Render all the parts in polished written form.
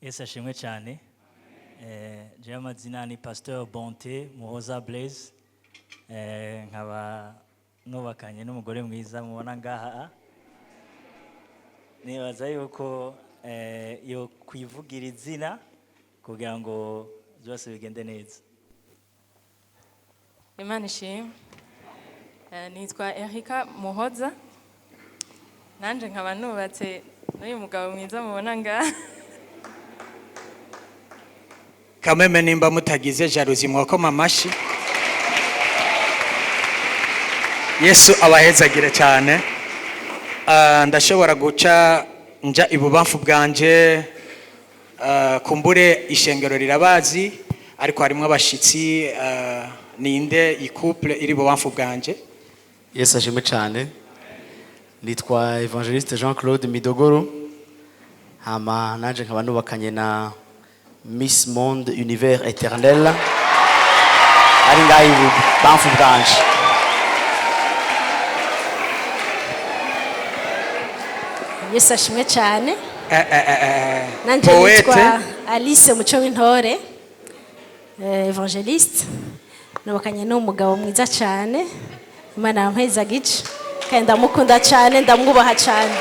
Yesu ashimwe cyane. Jewe amazina ni Pasteur Bonté Muhoza Blaise. Nkaba nubakanye n'umugore mwiza mubona ngaha. Nibaza yuko yo kwivugira izina kugira ngo byose bigende neza. Imana ishimwe. Nitwa Erika Muhoza, nanje nkaba nubatse n'uyu mugabo mwiza mubona ngaha. Kameme, nimba mutagize jalousie, mwokoma amashi. Yesu abahezagire cyane. Ndashobora guca nja ibubamfu bwanje. Kumbure ishengero rirabazi, ariko harimo abashitsi. Ninde i couple iri bubamfu bwanje? Yesu ashimwe cyane. Nitwa Évangéliste Jean Claude Midogoro, hama nanje nkaba nubakanye na Miss Monde Univers Éternel ari ngaha ibubamfu bwanje. Yesu ashimwe cyane. Nanje Poète. nitwa Alice Muco w'Intore, évangéliste, nubakanye n'umugabo mwiza cyane. Imana yampeza gice kandi ndamukunda cyane, ndamwubaha cyane.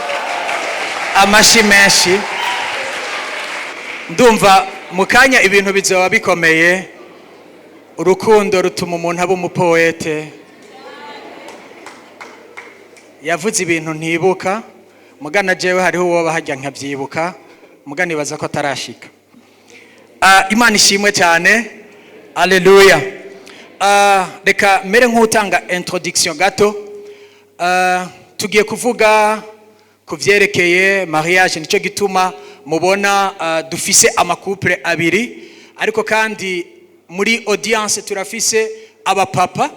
Amashi menshi. Ndumva mu kanya ibintu bizoba bikomeye. Urukundo rutuma umuntu aba umupoète. Yavuze ibintu ntibuka, mugana jewe hariho uwo bahajya nkabyibuka, mugana ibaza ko atarashika. Imana ishimwe cyane, aleluya. Reka mere nk'utanga introduction gato. Tugiye kuvuga ku vyerekeye mariage. Nicyo gituma mubona dufise amacouple abiri, ariko kandi muri audience turafise abapapa,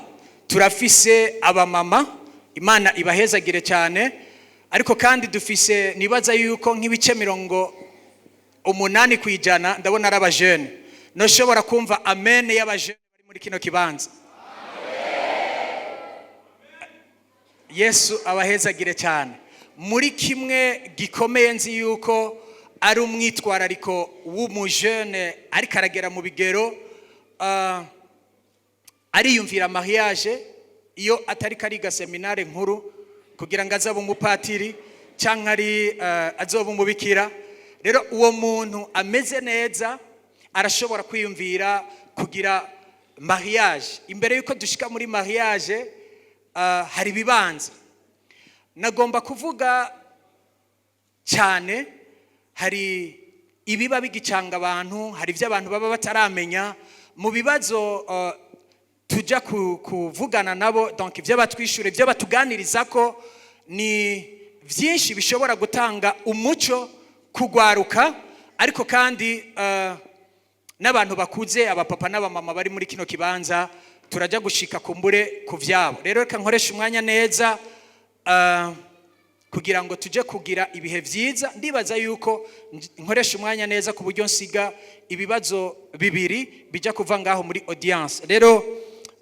turafise abamama. Imana ibahezagire cyane. Ariko kandi dufise, nibaza yuko nk'ibice 80% ndabona ari abajene. Noshobora kumva amen y'abajene bari muri kino kibanza? Yesu abahezagire cyane. Muri kimwe gikomeye nzi yuko ari umwitwarariko w'umujene ariko aragera mu bigero, ariyumvira mariage iyo atari kariga seminare nkuru kugira ngo azabe umupatiri cyangwa ari azobe umubikira. Rero uwo muntu ameze neza arashobora kwiyumvira kugira mariage. Imbere yuko dushika muri mariage, hari ibibanza nagomba kuvuga cyane. Hari ibiba bigicanga abantu, hari ibyo abantu baba bataramenya. Mu bibazo tujya kuvugana nabo, donc ibyo batwishyura, ibyo batuganiriza ko ni byinshi bishobora gutanga umuco kugwaruka, ariko kandi n'abantu bakuze, abapapa n'abamama bari muri kino kibanza, turajya gushika kumbure ku vyabo. Rero reka nkoresha umwanya neza kugira ngo tujye kugira ibihe byiza. Ndibaza yuko nkoresha umwanya neza ku buryo nsiga ibibazo bibiri bijya kuva ngaho muri audience. Rero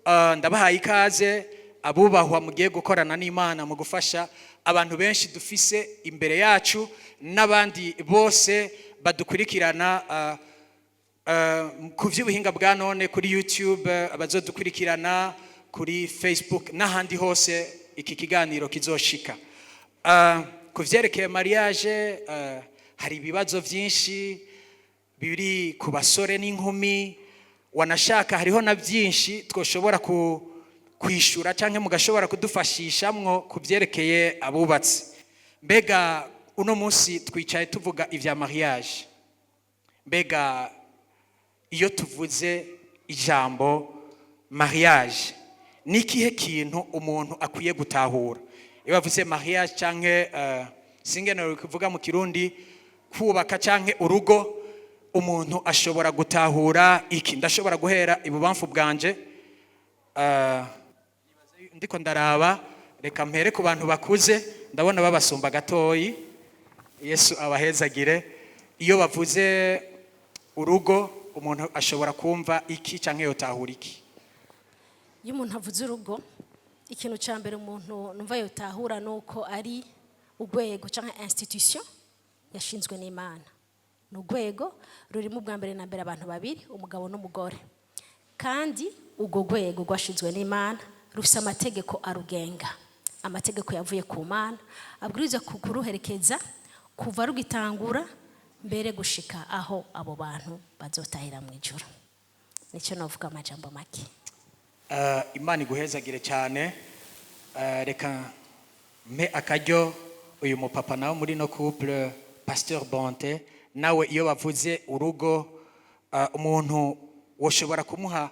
ndabahaye ikaze, abubahwa mugiye gukorana n'Imana mu gufasha abantu benshi dufise imbere yacu n'abandi bose badukurikirana ku by'ubuhinga bwa none kuri YouTube, abazodukurikirana kuri Facebook n'ahandi hose iki kiganiro kizoshika. Ku vyerekeye mariage, hari ibibazo byinshi biri ku basore n'inkumi. Wanashaka hariho na byinshi twoshobora kwishura cyangwa mugashobora kudufashishamwo ku byerekeye abubatsi. Mbega uno munsi twicaye tuvuga ibya mariage. Mbega iyo tuvuze ijambo mariage, ni ikihe kintu umuntu akwiye gutahura iyo bavuze mariage, cyangwa singenewe kuvuga mu Kirundi kubaka cyangwa urugo? Umuntu ashobora gutahura iki? Ndashobora guhera ibubamfu bwanje. Ndiko ndaraba, reka mpere ku bantu bakuze, ndabona babasumba gatoyi. Yesu abahezagire. Iyo bavuze urugo, umuntu ashobora kumva iki cyangwa yotahura iki? Iyo umuntu avuze urugo, ikintu cya mbere umuntu numva yotahura ni uko ari urwego cyangwa institution yashinzwe n'Imana. Ni urwego rurimo ubwa mbere na mbere abantu babiri, umugabo n'umugore, kandi urwo rwego rwashinzwe n'Imana, rufite amategeko arugenga, amategeko yavuye ku Mana abwirizwa kuruherekeza kuva rugitangura mbere gushika aho abo bantu bazotahira mu ijuru. Nicyo navuga amajambo make. Imana iguhezagire cyane. Reka mpe akaryo uyu mupapa nawe muri no couple, Pasteur Bonte. Nawe iyo bavuze urugo, umuntu woshobora kumuha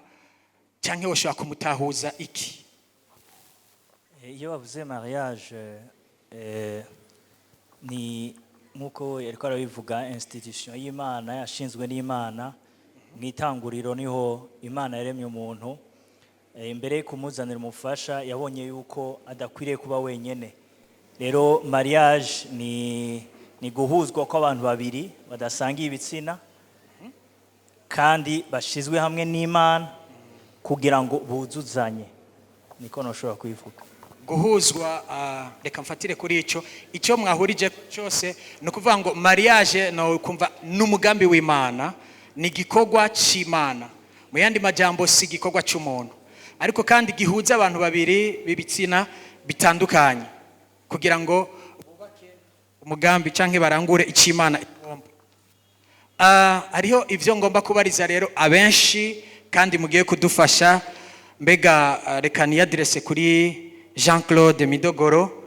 cyangwa woshobora kumutahuza iki? Iyo bavuze mariage, ni nk'uko yariko arabivuga, institution y'Imana yashinzwe n'Imana. Mu itanguriro niho Imana yaremye umuntu. Imbere yo kumuzanira umufasha, yabonye yuko adakwiriye kuba wenyene. Rero mariage ni guhuzwa kw'abantu babiri badasangiye ibitsina kandi bashizwe hamwe n'Imana kugira ngo buzuzanye. Niko noshobora kubivuga. Guhuzwa, reka mfatire kuri icyo mwahurije cyose. Ni ukuvuga ngo mariage no kumva n'umugambi w'Imana, ni igikorwa cy'Imana. Mu yandi majambo, si igikorwa cy'umuntu, ariko kandi gihuza abantu babiri b'ibitsina bitandukanye kugira ngo bubake umugambi cyangwa barangure icyo Imana igomba. Hariho ibyo ngomba kubariza rero abenshi kandi mugiye kudufasha. Mbega reka niyadresse kuri Jean Claude Midogoro.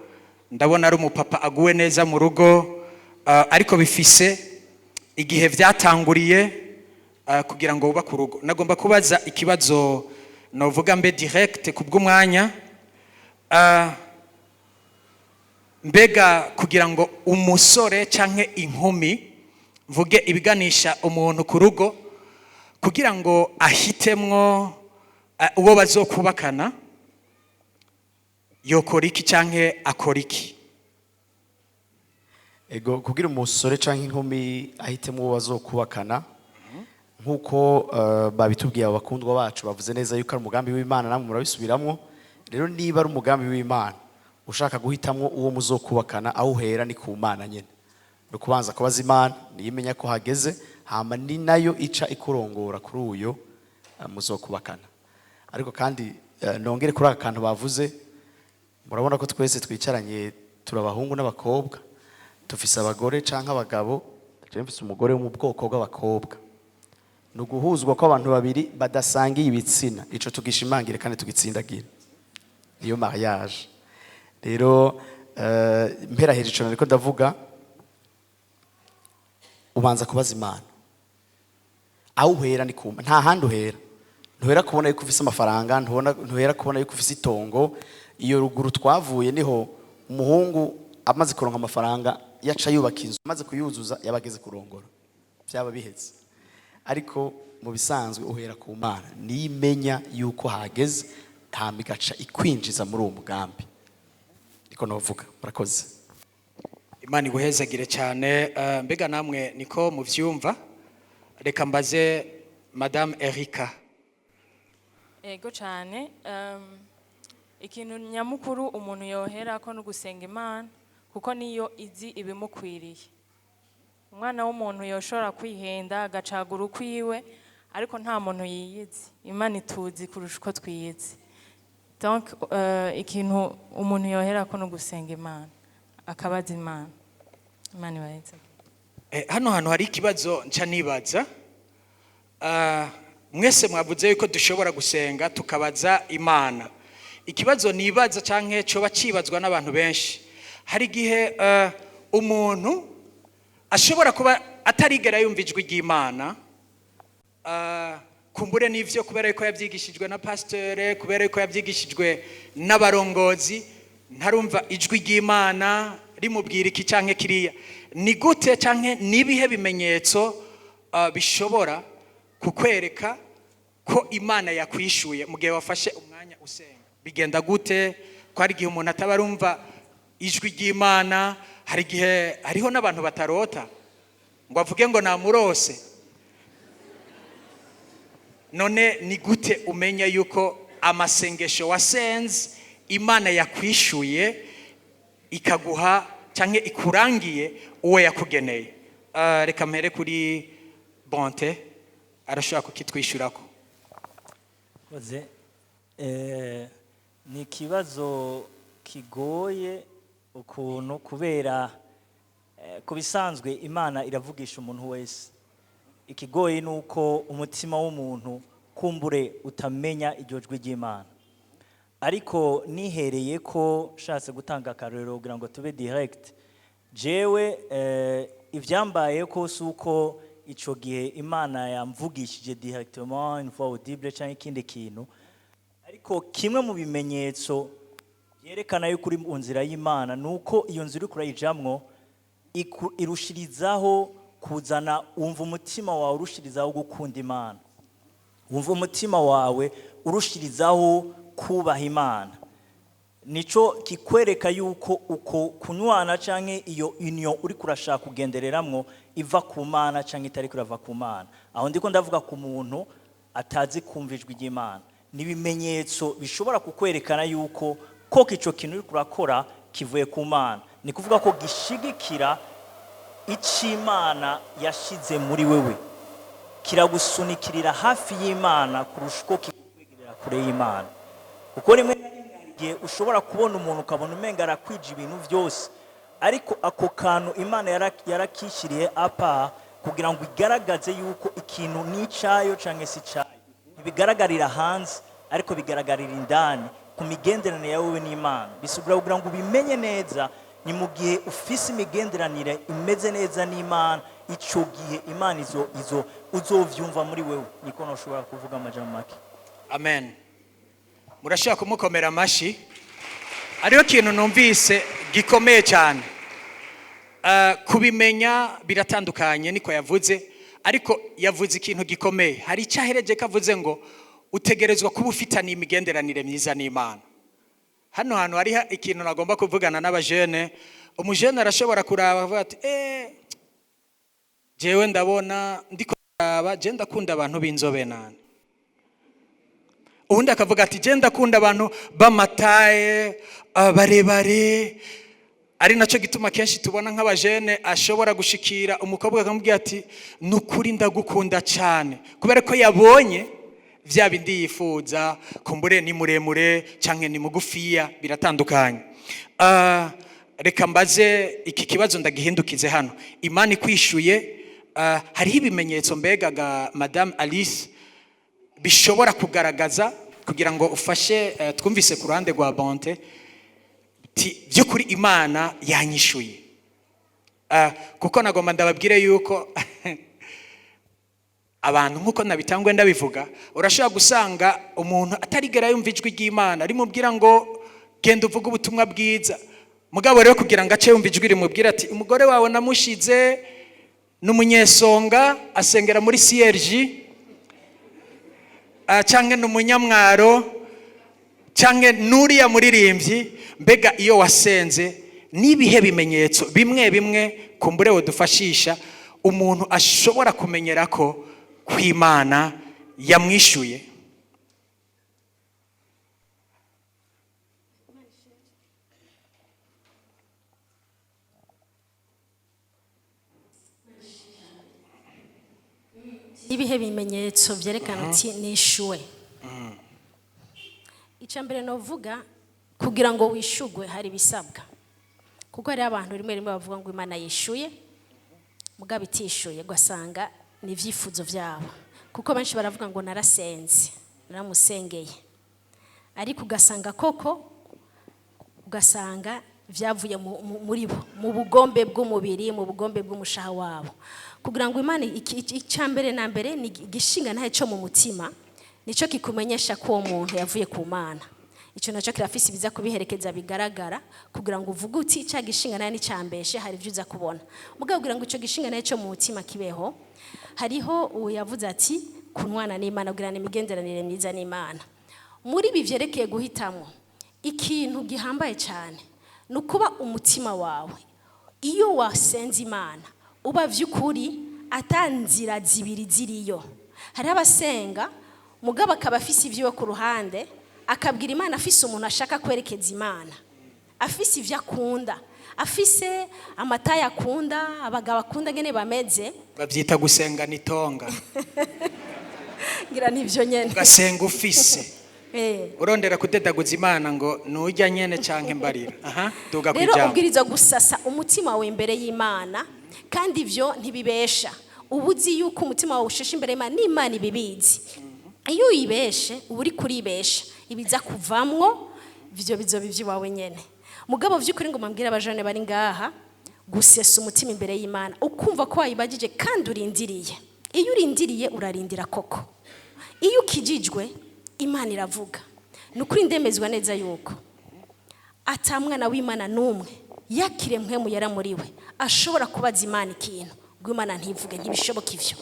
Ndabona ari umupapa aguwe neza mu rugo, ariko bifise igihe byatanguriye kugira ngo wubake urugo. Nagomba kubaza ikibazo novuga mbe direct ku bw'umwanya. Mbega kugira ngo umusore canke inkumi, mvuge ibiganisha umuntu ku rugo, kugira ngo ahitemwo uwo bazokubakana, yokora iki canke akora iki? Ego, kugira umusore canke inkumi ahitemo uwo bazokubakana, nk'uko babitubwiye abo bakundwa bacu, bavuze neza yuko ari umugambi w'Imana, namwe murabisubiramwo. Rero niba ari umugambi w'Imana, ushaka guhitamwo uwo muzokubakana, aho uhera ni ku Mana nyene. Ni ukubanza kubaza Imana, niyo imenya ko hageze, hama ni nayo ica ikurongora kuri uyo muzokubakana. Ariko kandi nongere kuri aka kantu bavuze. Murabona ko twese twicaranye turi abahungu n'abakobwa, dufise abagore canke abagabo. Jewe mfise umugore wo mu bwoko bw'abakobwa. Ni uguhuzwa kw'abantu babiri badasangiye ibitsina. Ico tugishimangire kandi tugitsindagire, niyo mariage. Rero mpera hejuru ico nariko ndavuga, ubanza kubaza Imana. Aho uhera ni kuma, nta handi uhera. Ntuhera kubona yuko ufise amafaranga, ntuhera kubona yuko ufise itongo. Iyo ruguru twavuye niho umuhungu amaze kuronka amafaranga yaca yubaka inzu, amaze kuyuzuza yabageze kurongora, byaba biheze. Ariko mu bisanzwe uhera ku Mana, niyo imenya yuko hageze, hama igaca ikwinjiza muri uwo mugambi. Niko novuga, murakoze. Imana iguhezagire cyane. Mbega namwe niko muvyumva? Reka mbaze Madame Erika. Ego cyane. Ikintu nyamukuru umuntu yoherako no gusenga Imana, kuko niyo izi ibimukwiriye. Umwana w'umuntu yoshobora kwihenda agacagura ukwiwe, ariko nta muntu yiyizi. Imana ituzi kurusha uko twiyizi. Donc ikintu umuntu yoherako no gusenga Imana, akabaza Imana. Imana ibaheze. Hano hantu hari ikibazo nca nibaza. Mwese mwavuze yuko dushobora gusenga tukabaza Imana. Ikibazo nibaza canke coba cibazwa n'abantu benshi, hari igihe umuntu ashobora kuba atarigera yumva ijwi ry'Imana. Kumbure n'ivyo kubera yuko yabyigishijwe na pasitore, kubera yuko yabyigishijwe n'abarongozi, ntarumva ijwi ry'Imana rimubwira iki canke kiriya. Ni gute canke nibihe bimenyetso bishobora kukwereka ko Imana yakwishuye mu gihe wafashe umwanya usenga? Bigenda gute ko hari igihe umuntu ataba arumva ijwi ry'Imana? Hari igihe hariho n'abantu batarota ngo avuge ngo namurose. None ni gute umenya yuko amasengesho wasenze Imana yakwishuye, ikaguha cyangwa ikurangiye uwo yakugeneye? Reka mpere kuri Bonte, arashobora kukitwishyurako. Koze ni ikibazo kigoye ukuntu, kubera ku bisanzwe Imana iravugisha umuntu wese. Ikigoye ni uko umutima w'umuntu kumbure utamenya iryo jwi ry'Imana. Ariko nihereye ko nshatse gutanga akarorero kugira ngo tube direct, jewe ibyambaye ko si uko ico gihe Imana yamvugishije directement, une voix audible cyangwa ikindi kintu, ariko kimwe mu bimenyetso byerekana yuko uri mu nzira y'Imana ni uko iyo nzira uriko urayijamwo irushirizaho kuzana, wumva umutima wawe urushirizaho gukunda Imana, wumva umutima wawe urushirizaho kubaha Imana. Nico kikwereka yuko uko kunywana canke iyo union uri kurashaka kugendereramwo iva ku Mana canke itari kurava ku Mana. Aho ndiko ndavuga ku muntu atazi kumva ijwi ry'Imana. Ni ibimenyetso bishobora kukwerekana yuko koko ico kintu uri kurakora kivuye ku Mana, ni kuvuga ko gishigikira icyo Imana yashize muri wewe, kiragusunikirira hafi y'Imana kurusha uko kikwegerera kure y'Imana. Kuko rimwe na rimwe hari igihe ushobora kubona umuntu ukabona umenga arakwija ibintu byose, ariko ako kantu Imana yarakishyiriye apa kugira ngo igaragaze yuko ikintu ni icyayo cyangwa se icyayo. Ntibigaragarira hanze, ariko bigaragarira indani ku migenderanire yawe n'Imana. Bisigura kugira ngo ubimenye neza ni mu gihe ufise imigenderanire imeze neza n'Imana. Icyo gihe Imana izo uzovyumva muri wewe. Niko ntushobora kuvuga amajambo make. Amen. Murashobora kumukomera amashyi. Hariho ikintu numvise gikomeye cyane. Kubimenya biratandukanye, niko yavuze, ariko yavuze ikintu gikomeye. Hari icyo ahereje ko avuze ngo utegerezwa kuba ufitaniye imigenderanire myiza n'Imana. Hano hantu hariho ikintu nagomba kuvugana n'abajene. Umujene arashobora kuraba avuga ati: "Jewe ndabona ndiko kuraba, je ndakunda abantu b'inzobe nane." Ubundi akavuga ati: "Je ndakunda abantu b'amataye, barebare." Ari nacyo gituma kenshi tubona nk'abajene ashobora gushikira umukobwa akamubwira ati: "Ni ukuri ndagukunda cyane," kubera ko yabonye bya bindi yifuza. Kumbure ni muremure cyangwa ni mugufiya, biratandukanye. Reka mbaze iki kibazo, ndagihindukize hano. Imana ikwishuye, hariho ibimenyetso mbega ga Madame Alice bishobora kugaragaza kugira ngo ufashe, twumvise ku ruhande rwa Bonte ti by'ukuri Imana yanyishuye? Kuko nagomba ndababwire yuko abantu, nk'uko nabitangwe ndabivuga, urashobora gusanga umuntu atarigera yumva ijwi ry'Imana rimubwira ngo genda uvuge ubutumwa bwiza. Mugabo rero kugira ngo ace yumva ijwi rimubwira ati: "Umugore wawe namushize n'umunyesonga, asengera muri CRG, cyangwa ni umunyamwaro, cyangwa n'uriya muririmbyi." Mbega iyo wasenze, n'ibihe bimenyetso bimwe bimwe kumbure dufashisha umuntu ashobora kumenyera ko kw'Imana yamwishuye? Ibihe bimenyetso byerekana uti nishuwe? Icya mbere novuga, kugira ngo wishugwe hari ibisabwa, kuko hariho abantu rimwe rimwe bavuga ngo Imana yishuye mugabo itishuye, ugasanga ni ibyifuzo byabo. Kuko benshi baravuga ngo narasenze, naramusengeye, ariko ugasanga koko ugasanga byavuye muri bo, mu bugombe bw'umubiri, mu bugombe bw'umushaha wabo. Kugira ngo Imana icya mbere na mbere ni igishinga ntahe cyo mu mutima, nicyo kikumenyesha ko uwo muntu yavuye ku Mana. Icyo nacyo kirafise ibiza kubiherekeza bigaragara kugira ngo uvuge uti cya gishinga nayo nicyambeshe. Hari ibyo uza kubona. Mugabo kugira ngo icyo gishinga nayo cyo mu mutima kibeho, hariho uwo yavuze ati kunwana n'Imana, kugirana imigenderanire myiza n'Imana. Muri ibi byerekeye guhitamo, ikintu gihambaye cyane ni ukuba umutima wawe, iyo wasenze Imana, uba by'ukuri ata nzira zibiri ziriyo. Hariho abasenga mugabo akaba afise ibyiwe ku ruhande, akabwira Imana afise umuntu ashaka kwerekeza Imana, afise ibyo akunda. Afise amataye akunda, abagabo akunda ngene bameze. Babyita gusenga nitonga. Ngira nivyo nyene. Ugasenga ufise urondera kudedaguza Imana ngo nujya nyene canke mbarira aha duga Rero kwijambo. Ubwirizwa gusasa umutima wawe imbere y'Imana, kandi ivyo ntibibesha. Uba uzi yuko umutima wawe usheshe imbere y'Imana, n'Imana ibibizi. Iyo uyibeshe, uba uri kuribesha, ibiza kuvamwo ivyo bizoba ivy'iwawe nyene. Mugabo vy'ukuri ngo mambwire abajene bari ngaha, gusesa umutima imbere y'Imana, ukumva ko wayibagije kandi urindiriye. Iyo urindiriye, urarindira koko. Iyo ukijijwe, Imana iravuga. Ni ukuri, ndemezwa neza yuko ata mwana w'Imana n'umwe yakire mpwemu yara muri we ashobora kubaza Imana ikintu ngo Imana ntivuge. Ntibishoboka ivyo.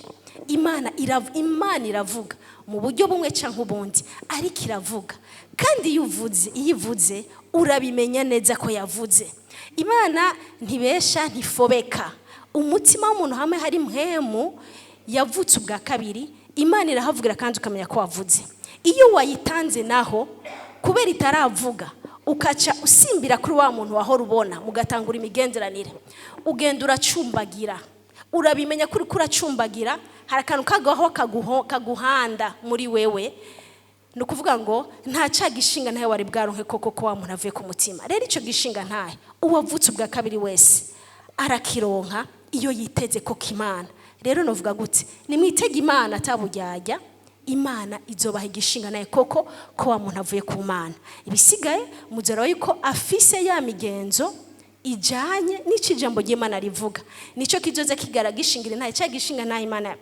Imana iravuga mu buryo bumwe cyangwa ubundi, ariko iravuga. Kandi iyo uvuze, iyo ivuze, urabimenya neza ko yavuze. Imana ntibesha, ntifobeka. Umutima w'umuntu hamwe hari mpwemu yavutse ubwa kabiri, Imana irahavugira kandi ukamenya ko wavuze. Iyo wayitanze naho, kubera itaravuga, ukaca usimbira kuri wa muntu wahora ubona, mugatangura imigenderanire, ugenda uracumbagira. Urabimenya ko uriko uracumbagira. Hari akantu kagaho kaguhanda muri wewe. Ni ukuvuga ngo nta cya gishinga ntawe wari bwaronke koko ko wa muntu avuye ku mutima. Rero icyo gishinga ntahe, uwavutse ubwa kabiri wese arakironka iyo yiteze koko Imana. Rero novuga gute? Nimwitege Imana ataburyarya, Imana izobaha igishinga naye koko ko wa muntu avuye ku Mana. Ibisigaye muzora yuko afise ya migenzo ijanye n'icyo ijambo ry'Imana rivuga, nicyo kizoza kigara gishingira ntaye cya gishinga ntaye Imana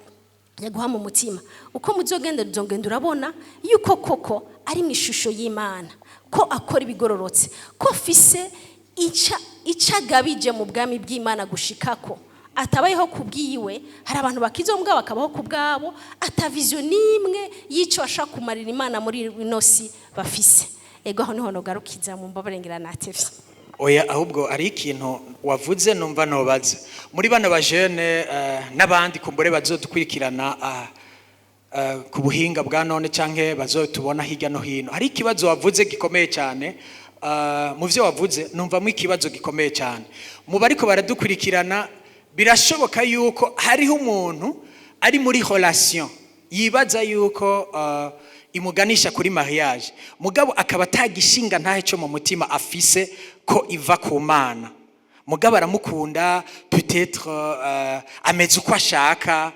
yaguha mu mutima. Uko muzogenda, uzogenda urabona yuko koko ari mu ishusho y'Imana, ko akora ibigororotse, ko afise ica agabije mu bwami bw'Imana gushikako, atabayeho ku bwiwe. Hari abantu bakizo mbwa bakabaho ku bwabo, ata vision n'imwe y'icyo bashaka kumarira Imana muri ino si bafise. Ego, aho niho nogarukiza, mu mbabarengera natevye. Oya, ahubwo ari ikintu wavuze numva nobaza muri bano bajene n'abandi kumbure bazodukurikirana ku buhinga bwa none canke bazotubona hirya no hino. Hari ikibazo wavuze gikomeye cyane. Mu vyo wavuze numvamo ikibazo gikomeye cyane. Mu bariko baradukurikirana, birashoboka yuko hariho umuntu ari muri relation yibaza yuko imuganisha kuri mariage, mugabo akaba atagishinga ntahe cyo mu mutima afise ko iva ku Mana. Mugabo aramukunda peut-être, ameze uko ashaka,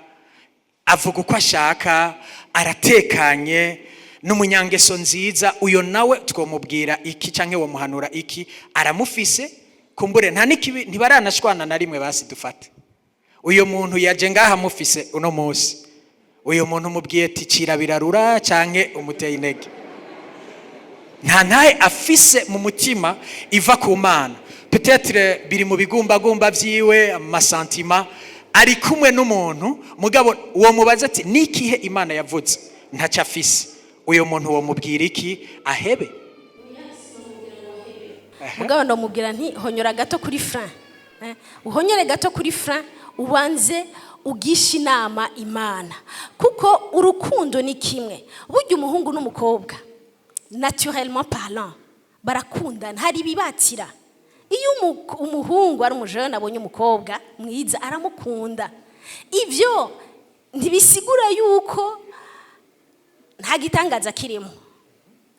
avuga uko ashaka, aratekanye n'umunyangeso nziza. Uyo nawe twamubwira iki canke womuhanura iki? Aramufise kumbure, nta n'ikibi, ntibaranashwana na rimwe. Basi dufate uyo muntu yaje ngaha amufise uno munsi. Uyu muntu umubwiye ati cira birarura canke umuteye intege? Nta ntahe afise mu mutima iva ku Mana. Peut-être biri mu bigumbagumba vyiwe, ama sentiments. Ari kumwe n'umuntu, mugabo uwo mubaza ati nikihe Imana yavuze, ntacyo afise. Uyu muntu uwo mubwira iki? Ahebe? Mugabo ndamubwira nti honyora gato kuri frein. Uhonyore gato kuri frein, ubanze ugisha inama Imana, kuko urukundo ni kimwe. Burya umuhungu n'umukobwa, naturellement parlant, barakundana, hari ibibatira. Iyo umuhungu ari umujene abonye umukobwa mwiza, aramukunda. Ibyo ntibisigura yuko nta gitangaza kirimo.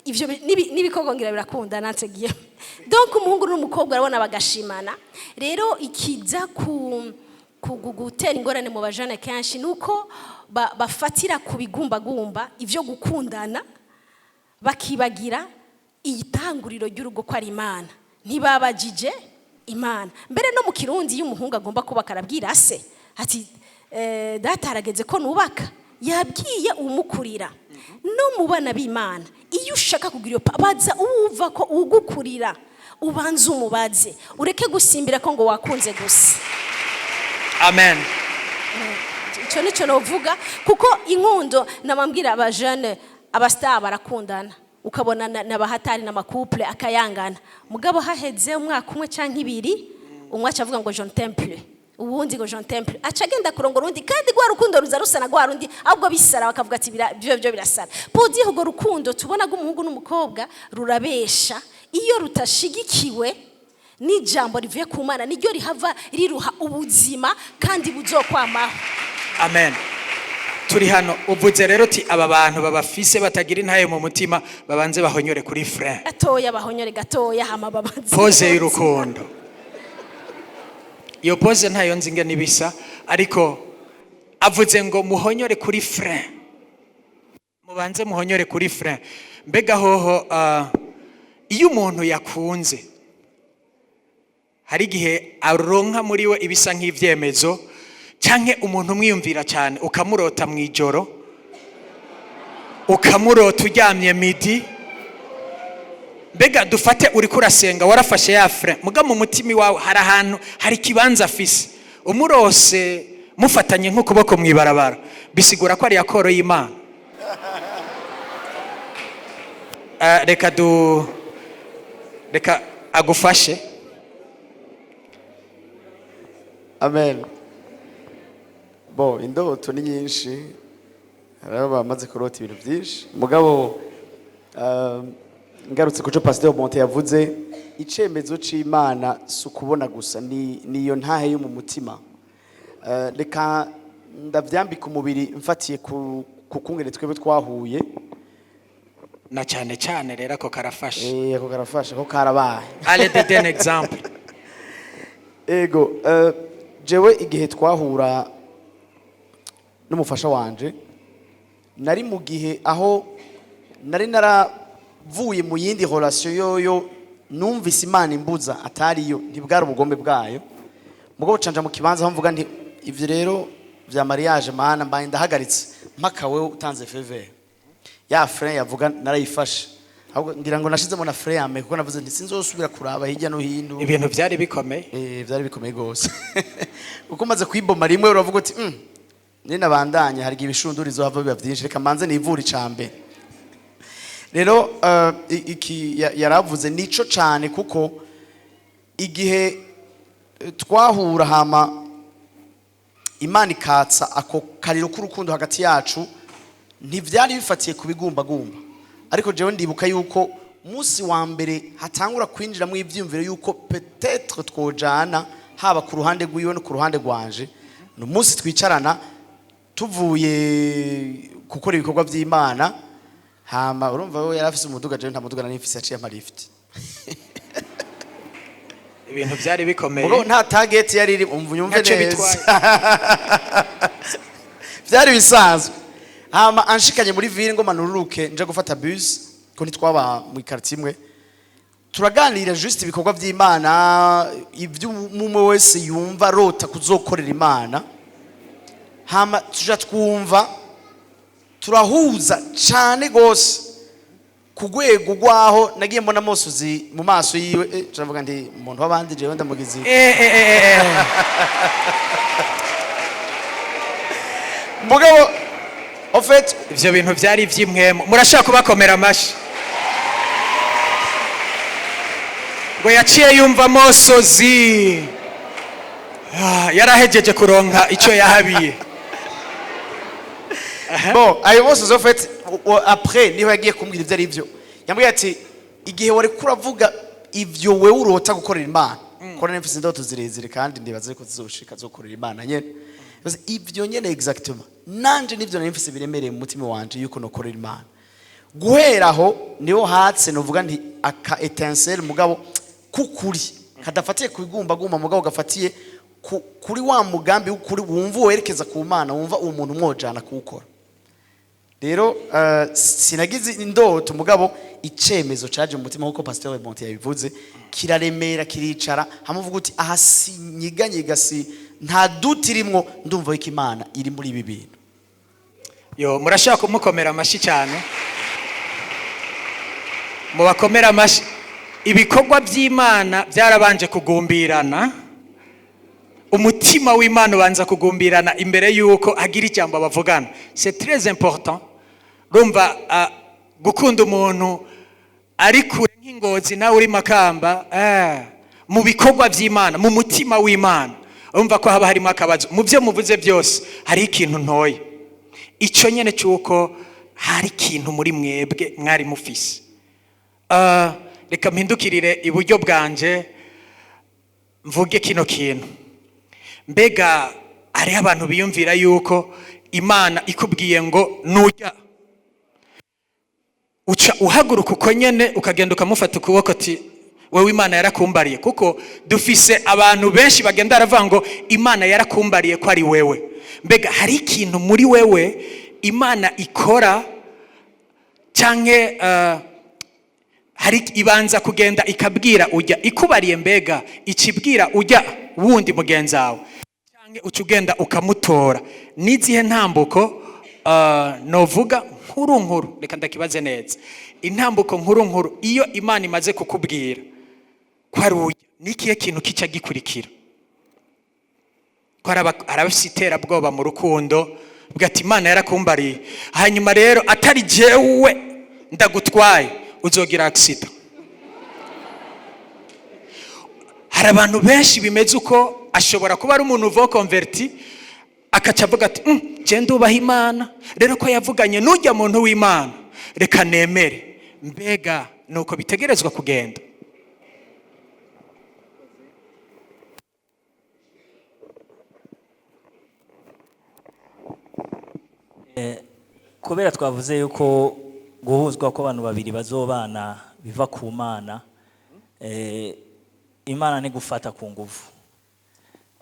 Ivyo n'ibikorwa ngira birakunda nansegiye. Donc umuhungu n'umukobwa arabona bagashimana. Rero ikiza ku gutera ingorane mu bajene kenshi nuko bafatira ku bigumbagumba ivyo gukundana, bakibagira itanguriro ry'urugo ko ari Imana. Ntibabajije Imana. Mbere no mu Kirundi, iyo umuhungu agomba kubaka, arabwira se ati data, harageze ko nubaka. Yabwiye umukurira. No mu bana b'Imana, iyo ushaka kugira iyo baza uwuva ko ugukurira, ubanze umubaze, ureke gusimbira ko ngo wakunze gusa. Amen. Icyo nicyo novuga, kuko inkundo, nabambwira abajene, aba stars barakundana, ukabona n'abahatari n'ama couple akayangana. Mugabo haheze umwaka umwe cyangwa ibiri, umwe aca avuga ngo je ne t'aime plus, uwundi ngo je ne t'aime plus, aca agenda kurongora undi. Kandi rwa rukundo ruza rusana rwa rundi, ahubwo bisara bakavuga ati byo byo birasara. Pour dire, urwo rukundo tubona rw'umuhungu n'umukobwa rurabesha iyo rutashigikiwe. N'ijambo rivuye ku Mana niryo rihava riruha ubuzima kandi buzokwamaho. Amen. Turi hano, uvuze rero uti aba bantu babafise batagira intaye mu mutima, babanze bahonyore kuri frein. Gatoya, bahonyore gatoya, hama babanze. Pause y'urukundo. Iyo pause ntayo nzi ingene ibisa, ariko avuze ngo muhonyore kuri frein, mubanze muhonyore kuri frein. Mbega hoho iyo umuntu yakunze, hari igihe aronka muri we ibisa nk'ibyemezo, canke umuntu umwiyumvira cyane, ukamurota mu ijoro, ukamurota uryamye midi. Mbega dufate uriko urasenga, warafashe ya frein, muga mu mutima iwawe hari ahantu, hari ikibanza afise, umurose mufatanye nk'ukuboko mu ibarabara, bisigura ko ari accord y'Imana? Reka agufashe. Amen. Bo, indoto ni nyinshi, hari bamaze kurota ibintu byinshi, mugabo ngarutse kuco Pasteur Monte yavuze, icemezo c'Imana si ukubona gusa, ni niyo ntahe yo mu mutima. Reka ndavyambika umubiri mfatiye ku kungene twebwe twahuye. Na cyane cyane rero ako karafashe. Eh, ako karafasha ko karabaye. Allez, de un exemple. Ego, jewe igihe twahura n'umufasha wanje, nari mu gihe aho nari naravuye mu yindi relation yoyo numvise Imana imbuza, atariyo, ntibwari ubugombe bwayo. Mugabo canja mu kibanza aho mvuga nti: "Ivyo rero vya mariage, Mana, mbaye ndahagaritse mpaka wewe utanze faveur." Ya frein yavuga narayifashe, ahubwo ngira ngo nashizemo na frein ame, kuko navuze nti sinzosubira kuraba hirya no hino. Ibintu byari bikomeye. Eh, byari bikomeye gose, kuko umaze kwiboma rimwe uravuga uti: nina bandanye hari igihe ibishundurizo hava biba byinshi, reka manze nivure icambere." Rero iki yaravuze nico cane, kuko igihe twahura, hama Imana ikatsa ako kariro k'urukundo hagati yacu, ntivyari bifatiye ku bigumbagumba. Ariko jewe ndibuka yuko umunsi wa mbere hatangura kwinjiramo ivyiyumviro yuko peut-être twojana, haba ku ruhande rwiwe no ku ruhande rwanje, ni umunsi twicarana tuvuye gukora ibikorwa vy'Imana. Hama urumva we yari afise umuduga, jewe nta muduga nari mfise, yaciye ampa lift. Ibintu byari bikomeye. Mugabo nta target yari iri, umva unyumve Ntacyo neza. bitwaye. Byari bisanzwe. Hama anshikanye muri ville ngo manururuke nje gufata bus, ko ntitwaba mu quartier imwe, turaganira juste ibikorwa by'Imana, ibyo umwe wese yumva arota kuzokorera Imana. Hama tuja twumva turahuza cane gose, ku rwego rwaho nagiye mbona amosozi mu maso yiwe, turavuga nti umuntu w'abandi jewe ndamugize. Eh, eh, eh, eh. Mugabo en fait Ivyo bintu byari ivy'imwemo, murashaka kubakomera amashyi. Ngo yaciye yumva amosozi. Ah, yarahejeje kuronka icyo yahabiye. Bon, ayo mosozi, en fait après niho yagiye kumbwira ibyo ari byo. Yambwiye ati: "Igihe wari kuravuga ivyo wewe urota gukorera Imana, ko nari mfise indoto zirezire kandi ndibaza ko zizoshika zo gukorera Imana nyene. Yavuze, ivyo nyene exactement nanje nivyo nari mfise biremereye mu mutima wanje yuko nokorera Imana." Guhera aho niho hatse novuga nti aka étincelle, mugabo kukuri kadafatiye ku bigumbagumba, mugabo gafatiye kuri wa mugambi w'ukuri, wumva werekeza ku Mana, wumva uwo muntu mwojana kuwukora. Rero sinagize indoto, mugabo icemezo caje mu mutima, nkuko Pasteur Monte yabivuze, kiraremera, kiricara, hamwe uvuga uti: "Aha sinyiganyega, si nta doute irimwo, ndumva yuko Imana iri muri ibi bintu." Yo, murashaka kumukomera amashyi cyane, mubakomera amashyi. Ibikorwa by'Imana byarabanje kugumbirana, umutima w'Imana ubanza kugumbirana imbere y'uko hagira ijambo bavugana. C'est très important. Rumva gukunda umuntu ari kure nk'Ingozi nawe uri Makamba, mu bikorwa by'Imana, mu mutima w'Imana, urumva ko haba harimo akabazo. Mu byo muvuze byose hari ikintu ntoya, icyo nyine cy'uko hari ikintu muri mwebwe mwari mufise. Reka mpindukirire iburyo bwanje. Mvuge kino kintu: mbega hariho abantu biyumvira yuko Imana ikubwiye ngo nujya, uca uhaguruka uko nyene, ukagenda ukamufata ukuboko, ati: "Wewe Imana yarakumbariye"? Kuko dufise abantu benshi bagenda baravuga ngo Imana yarakumbariye ko ari wewe. Mbega hari ikintu muri wewe Imana ikora, canke hari ibanza kugenda ikabwira ujya ikubariye? Mbega ikibwira ujya wundi mugenzi wawe, canke uca ugenda ukamutora? N'izihe ntambuko, novuga nkuru nkuru, reka ndakibaze neza, intambuko nkuru nkuru iyo Imana imaze kukubwira ko ari ujya, ni ikihe kintu kica gikurikira? Ko hari abafise iterabwoba mu rukundo, bwa ati: "Imana yarakumbariye, hanyuma rero atari jewe ndagutwaye uzogira accident." Hari abantu benshi bimeze uko. Ashobora kuba ari umuntu uva converti, akaca avuga ati: je ndubaha Imana, rero ko yavuganye n'ujya muntu w'Imana, reka nemere." Mbega nuko bitegerezwa kugenda? Kubera twavuze yuko guhuzwa kw'abantu babiri bazobana biva ku Mana, Imana ni gufata ku nguvu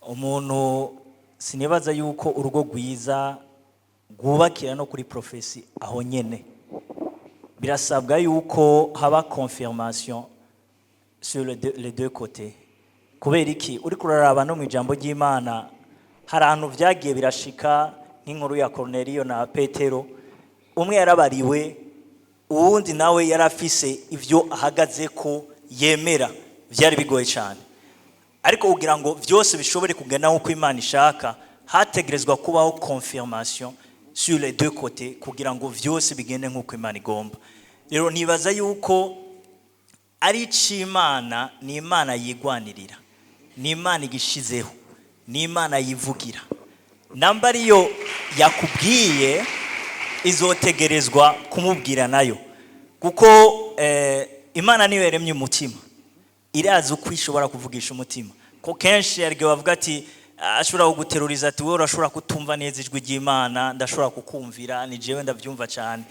umuntu. Sinibaza yuko urugo rwiza rwubakira no kuri prophétie aho nyene. Birasabwa yuko haba confirmation sur les deux côtés. Kubera iki? Uriko uraraba no mu ijambo ry'Imana, hari ahantu vyagiye birashika, nk'inkuru ya Cornelio na Petero. Umwe yarabariwe, uwundi nawe yari afise ivyo ahagaze ko yemera. Vyari bigoye cyane, ariko kugira ngo vyose bishobore kugenda nk'uko Imana ishaka, hategerezwa kubaho confirmation sur les deux côtés kugira ngo vyose bigende nk'uko Imana igomba. Rero nibaza yuko ari ic'Imana, ni Imana yigwanirira, ni Imana igishizeho, ni Imana yivugira. Namba ariyo yakubwiye, izotegerezwa kumubwira nayo, kuko Imana niyo yaremye umutima, irazi uko ishobora kuvugisha umutima. Ko kenshi hari igihe bavuga ati ashobora kuguteruriza, ati: "Wowe urashobora kutumva neza ijwi ry'Imana, ndashobora kukumvira, ni jewe ndabyumva cyane."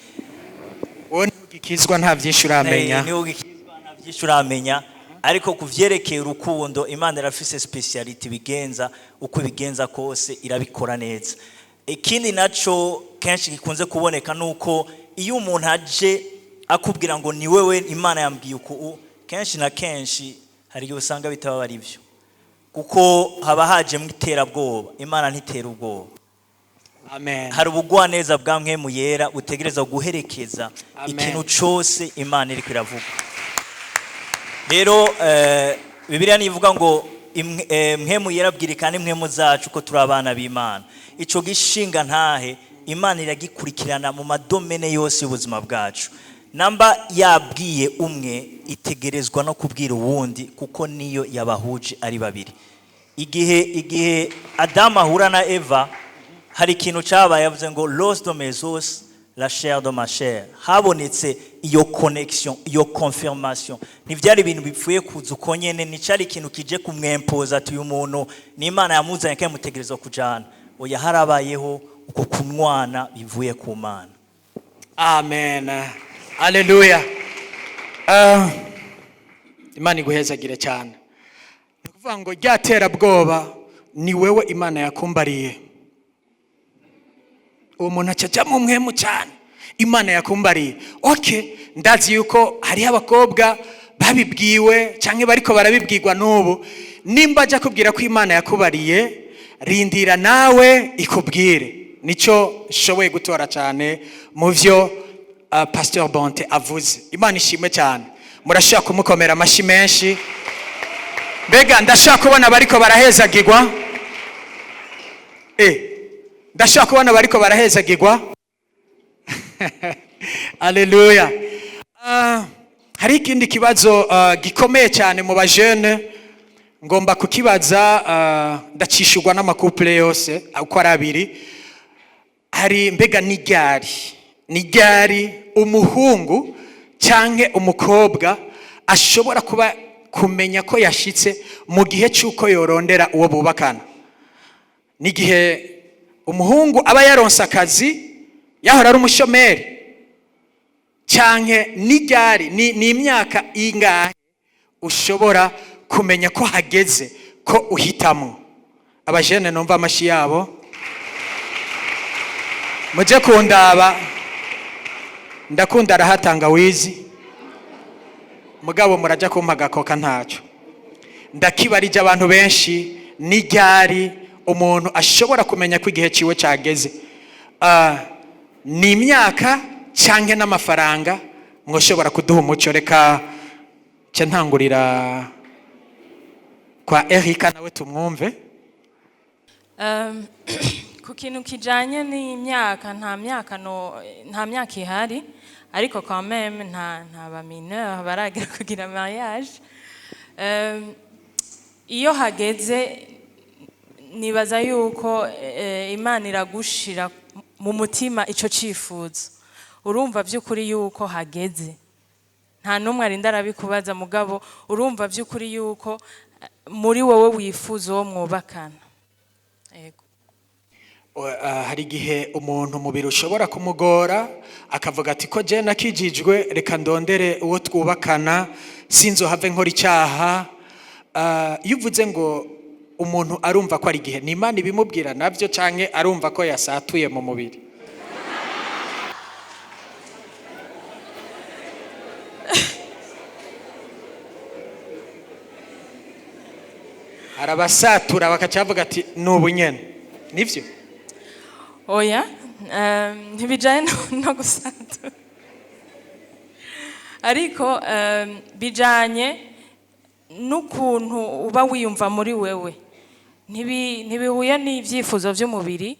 Wowe ntugikizwa, nta byinshi uramenya. Niwe ugikizwa, nta byinshi uramenya, ariko ku vyerekeye urukundo, Imana irafise spécialité bigenza. Uko ibigenza kose, irabikora neza. Ikindi naco kenshi gikunze kuboneka nuko iyo umuntu aje akubwira ngo ni wewe Imana yambwiye uku, kenshi na kenshi hari igihe usanga bitaba ari byo, kuko haba hajemo iterabwoba. Imana ntitera ubwoba. Amen. Hari ubugwaneza bwa Mpwemu Yera butegereza guherekeza Amen. ikintu cose Imana iriko iravuga. Rero Bibiliya nivuga ngo Mpwemu Yera abwirikana impwemu zacu ko turi abana b'Imana. Ico gishinga ntahe Imana iragikurikirana mu ma domaines yose y'ubuzima bwacu. Namba yabwiye umwe, itegerezwa no kubwira uwundi, kuko niyo yabahuje ari babiri. Igihe Adamu ahura na Eva, hari ikintu cyabaye. Yavuze ngo: "L'os de mes os, la chair de ma chair." Habonetse iyo connexion, iyo confirmation. Ntibyari ibintu bipfuye kuza uko nyene, nticari ikintu kije kumwempoza, ati uyu muntu ni Imana yamuzanye kandi mutegerezwa kujana. Oya, harabayeho uko kunwana bivuye ku Mana. Amen, aleluya. Imana iguhezagire cyane. Ni ukuvuga ngo rya terabwoba, ni wewe Imana yakumbariye, uwo muntu aca mu mpwemu cyane. Imana yakumbariye, okay. Ndazi yuko hariho abakobwa babibwiwe cyangwa bariko barabibwirwa n'ubu. Nimba ajya kubwira ko Imana yakubariye, rindira nawe ikubwire. Nicyo nshoboye gutora cyane mu byo Pasteur Bonte avuze. Imana ishimwe cyane. Murashobora kumukomera amashyi menshi. Mbega ndashaka kubona bariko barahezagirwa? Ndashaka kubona bariko barahezagirwa. Aleluya. Hari ikindi kibazo gikomeye cyane mu bajene, ngomba kukibaza. Ndacishurwa n'ama couples yose uko ari abiri. Hari mbega ni ryari umuhungu cyangwa umukobwa ashobora kuba Kumenya ko yashitse mu gihe cy'uko yorondera uwo bubakana, n'igihe umuhungu aba yaronse akazi, yahora ari umushomeri, canke n'iryari, ni imyaka ingahe ushobora kumenya ko hageze ko uhitamo? Abajene, numva amashi yabo, muje kundaba. Ndakunda arahatanga wizi, mugabo muraja kumpa agakoka, ntacyo. Ndakibarije abantu benshi, n'iryari umuntu ashobora kumenya ko igihe ciwe cageze? Ni imyaka canke n'amafaranga? Mwoshobora kuduha umuco? Reka nce ntangurira kwa Erika, nawe tumwumve. Ku kintu kijanye n'imyaka, nta myaka, no nta myaka ihari, ariko quand même nta ba mineur baragira kugira mariage. Iyo hageze, nibaza yuko Imana iragushira mu mutima ico cifuzo, urumva by'ukuri yuko hageze. Nta n'umwe arinda arabikubaza, mugabo urumva by'ukuri yuko muri wowe wifuza uwo mwubakana. Yego. Hari igihe umuntu umubiri ushobora kumugora, akavuga ati: "Ko je nakijijwe, reka ndondere uwo twubakana, sinzohave nkora icyaha." Iyo uvuze ngo umuntu arumva ko ari igihe, ni Imana ibimubwira nabyo, canke arumva ko yasatuye mu mubiri? Hari abasatura bakaca bavuga ati: "Ni ubu nyene." Nivyo? Oya, ntibijanye no gusatura, ariko bijanye n'ukuntu uba wiyumva muri wewe. Ntibihuye n'ibyifuzo by'umubiri,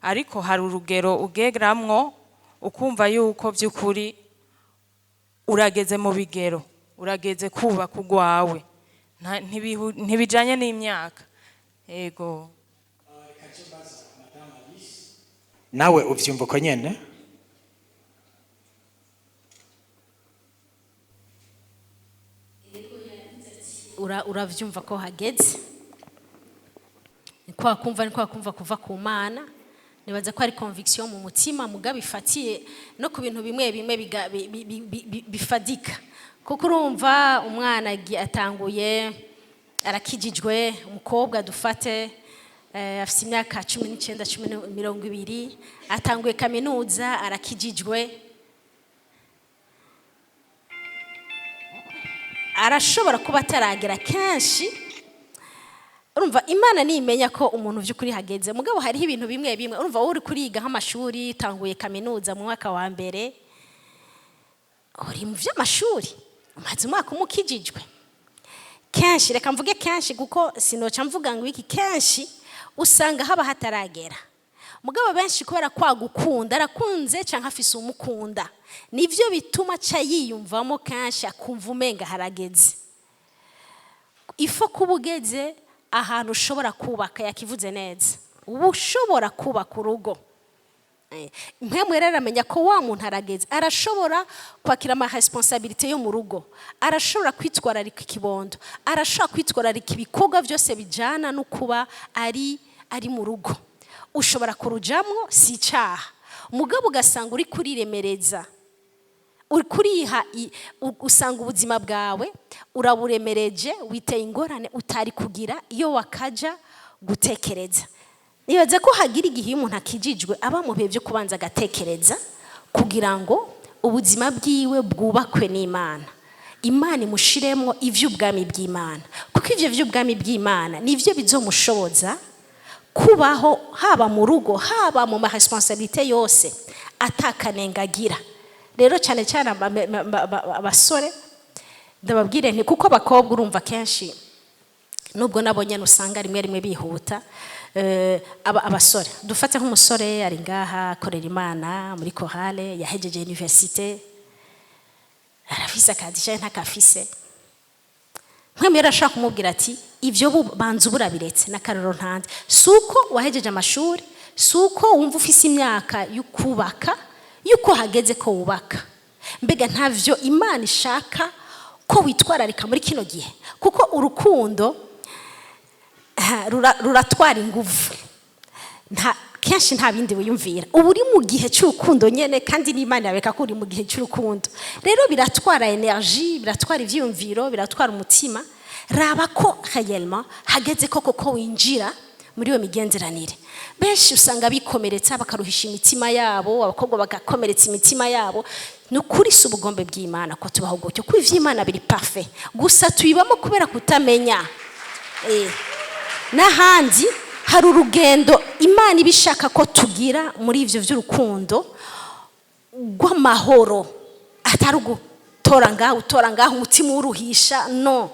ariko hari urugero ugeramwo ukumva yuko by'ukuri urageze mu bigero, urageze kubaka urwawe. Ntibijanye n'imyaka, yego. Nawe uvyumva uko nyene? Uravyumva ko hageze, ni kwa kumva, ni kwa kumva kuva ku Mana. Nibaza ko ari conviction mu mutima, mugabo ifatiye no ku bintu bimwe bimwe bifadika, kuko urumva umwana atanguye, arakijijwe, umukobwa dufate, afite imyaka 19, 20, atanguye kaminuza, arakijijwe, arashobora kuba ataragera kenshi. Urumva, Imana nimenya ko umuntu by'ukuri hageze, mugabo hariho ibintu bimwe bimwe urumva wowe uri kuriga nk'amashuri, utanguye kaminuza mu mwaka wa mbere, uri mu by'amashuri, umaze umwaka umwe ukijijwe, kenshi, reka mvuge kenshi kuko sinoca mvuga ngo iki, kenshi usanga haba hataragera. Mugabo benshi kubera kwa gukunda, arakunze cyangwa afise umukunda, nivyo bituma aca yiyumvamo kenshi, akumva umenga harageze. Ifo kuba ugeze ahantu ushobora kubaka, yakivuze neza, uba ushobora kubaka urugo. Mpemu rero aramenya ko wa muntu arageze, arashobora kwakira ama responsabilité yo mu rugo, arashobora kwitwararika ikibondo, arashobora kwitwararika ibikorwa byose bijyana no kuba ari mu rugo. Ushobora kurujamwo, si icyaha, mugabo ugasanga uri kuriremereza, uri kuriha, usanga ubuzima bwawe uraburemereje, witeye ingorane utari kugira iyo wakaja gutekereza. Nibaza ko hagira igihe iyo umuntu akijijwe aba mu bihe byo kubanza agatekereza kugira ngo ubuzima bwiwe bwubakwe n'Imana, Imana imushiremo ivy'ubwami bw'Imana, kuko ivyo vy'ubwami bw'Imana nivyo bizomushoboza kubaho, haba mu rugo, haba mu ma responsabilité yose, atakanengagira. Rero cyane cyane abasore ndababwire nti, kuko abakobwa urumva kenshi nubwo nabo nyene usanga rimwe rimwe bihuta, abasore dufate nk'umusore ari ngaha, akorera Imana muri chorale, yahejeje université, arafise akazi canke ntakafise, nk'umwe arashaka kumubwira ati: "Ibyo banza uburabiretse." N'akaroro ntanze, si uko wahejeje amashuri, si uko wumva ufise imyaka yo kubaka, yuko hageze ko wubaka. Mbega ntavyo Imana ishaka Ko witwararika muri kino gihe, kuko urukundo ruratwara inguvu. Nta kenshi nta bindi wiyumvira, uba uri mu gihe cy'urukundo nyene, kandi n'Imana yabeka ko uri mu gihe cy'urukundo. Rero biratwara énergie, biratwara ivyiyumviro, biratwara umutima. Raba ko réellement hageze koko ko winjira muri iyo migenderanire. Benshi usanga bikomeretsa, bakaruhisha imitima yabo, abakobwa bagakomeretsa imitima yabo. Ni ukuri, si ubugombe bw'Imana ko tubaho gutyo, kuko ivy'Imana biri parfait, gusa tubibamo kubera kutamenya. N'ahandi hari urugendo Imana iba ishaka ko tugira muri ibyo by'urukundo rw'amahoro, atari ugutora ngaho, utora ngaho, umutima uwuruhisha. No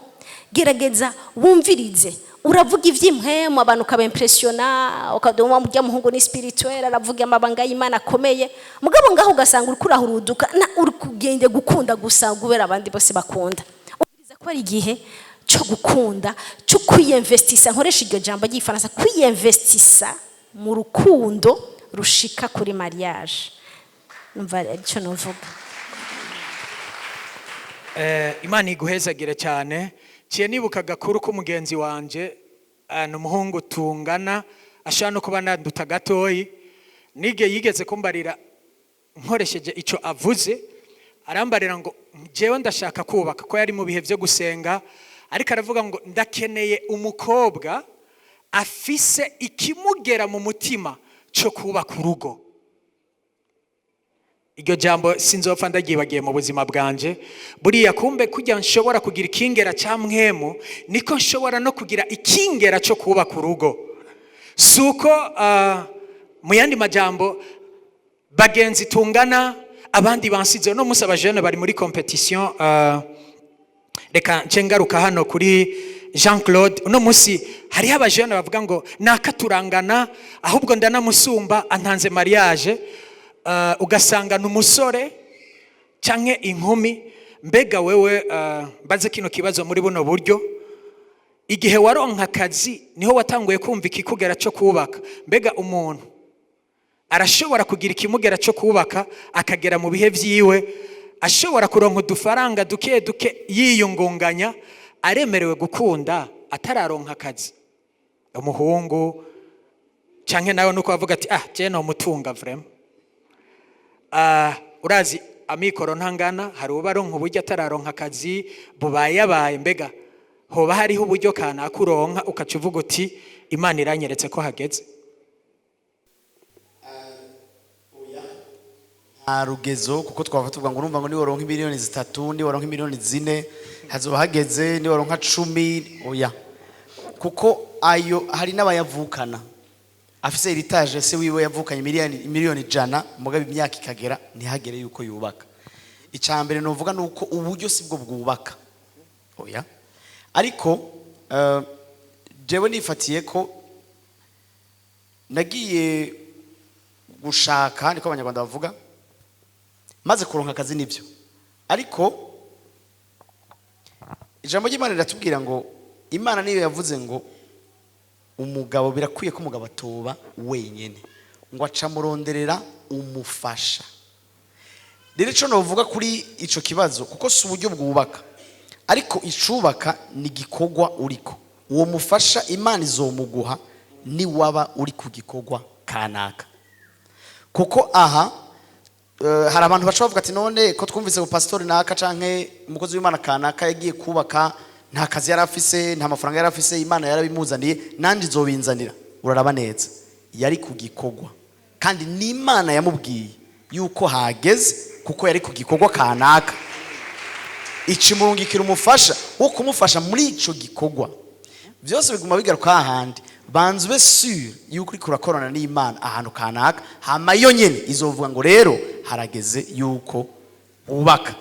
gerageza wumvirize. Uravuga iby'impwemu, abantu ukabimpressiona, ukaduma mujya muhungu ni spirituel, aravuga amabanga y'Imana akomeye. Mugabo ngaho ugasanga uri kurahuruduka na uri kugenda gukunda gusa kubera abandi bose bakunda. Umviriza ko ari igihe cyo gukunda, cyo kwiyinvestisa, nkoresha iryo jambo ry'igifaransa, kwiyinvestisa mu rukundo rushika kuri mariage. Numva aricyo nuvuga. Imana iguhezagire cyane. Ciye nibuka agakuru k'umugenzi wanje, ni umuhungu tungana, ashobora no kuba nanduta gatoyi. Nige yigeze kumbarira, nkoresheje icyo avuze, arambarira ngo jewe ndashaka kubaka, ko yari mu bihe byo gusenga, ariko aravuga ngo ndakeneye umukobwa afise ikimugera mu mutima cyo kubaka urugo. Iryo jambo sinzopfa ndagyibagiye mu buzima bwanje. Buriya kumbe kujya nshobora kugira ikingera cya mpwemu, niko nshobora no kugira ikingera cyo kubaka urugo. Si uko mu yandi majambo, bagenzi tungana, abandi bansize. No munsi abajene bari muri compétition. Reka nce ngaruka hano kuri Jean Claude. Uno munsi hariho abajene bavuga ngo naka turangana, ahubwo ndanamusumba, antanze mariage. Ugasanga ni umusore canke inkumi. Mbega wewe, mbaze kino kibazo muri buno buryo: igihe waronka akazi, niho watanguye kumva ikikugera cyo kubaka? Mbega umuntu arashobora kugira ikimugera cyo kubaka, akagera mu bihe byiwe, ashobora kuronka udufaranga duke duke, yiyungunganya, aremerewe gukunda atararonka akazi, umuhungu canke nawe nuko bavuga ati ah, je no mutunga vraiment? Ah, urazi amikoro ntangana, hari uba aronka uburyo atararonka akazi bubayabaye. Mbega hoba hariho uburyo kanaka uronka ukaca uvuga uti Imana iranyeretse ko hageze? Nta rugezo, kuko twava tuvuga ngo urumva ngo niwaronka miliyoni 3, niwaronka miliyoni 4, hazoba hageze, niwaronka 10. Oya, kuko ayo hari n'abayavukana, afise héritage, se wiwe yavukanye miliyoni 100, mugabo imyaka ikagera ntihagere yuko yubaka. Icya mbere nuvuga ni uko uburyo si bwo bwubaka, oya. Ariko jewe nifatiye ko nagiye gushaka, niko Abanyarwanda bavuga, maze kuronka akazi, nibyo. Ariko ijambo ry'Imana riratubwira ngo Imana niyo yavuze ngo umugabo, birakwiye ko umugabo atoba wenyine, ngo aca amuronderera umufasha. Rero icyo navuga kuri icyo kibazo, kuko si uburyo bwubaka, ariko icubaka ni igikorwa uriko. Uwo mufasha Imana izomuguha niwaba uri ku gikorwa kanaka. Kuko aha hari abantu baca bavuga ati none ko twumvise ngo pasitori naka canke umukozi w'Imana kanaka yagiye kubaka, nta kazi yari afise, nta mafaranga yari afise, Imana yarabimuzaniye, nanjye izobinzanira. Uraraba neza, yari ku gikorwa, kandi n'Imana yamubwiye yuko hageze, kuko yari ku gikorwa kanaka, icimurungikira umufasha wo kumufasha muri ico gikorwa. Byose biguma bigaruka hahandi: banza ube sûr yuko uriko urakorana n'Imana ahantu kanaka, hama yo nyene izovuga ngo rero harageze yuko wubaka.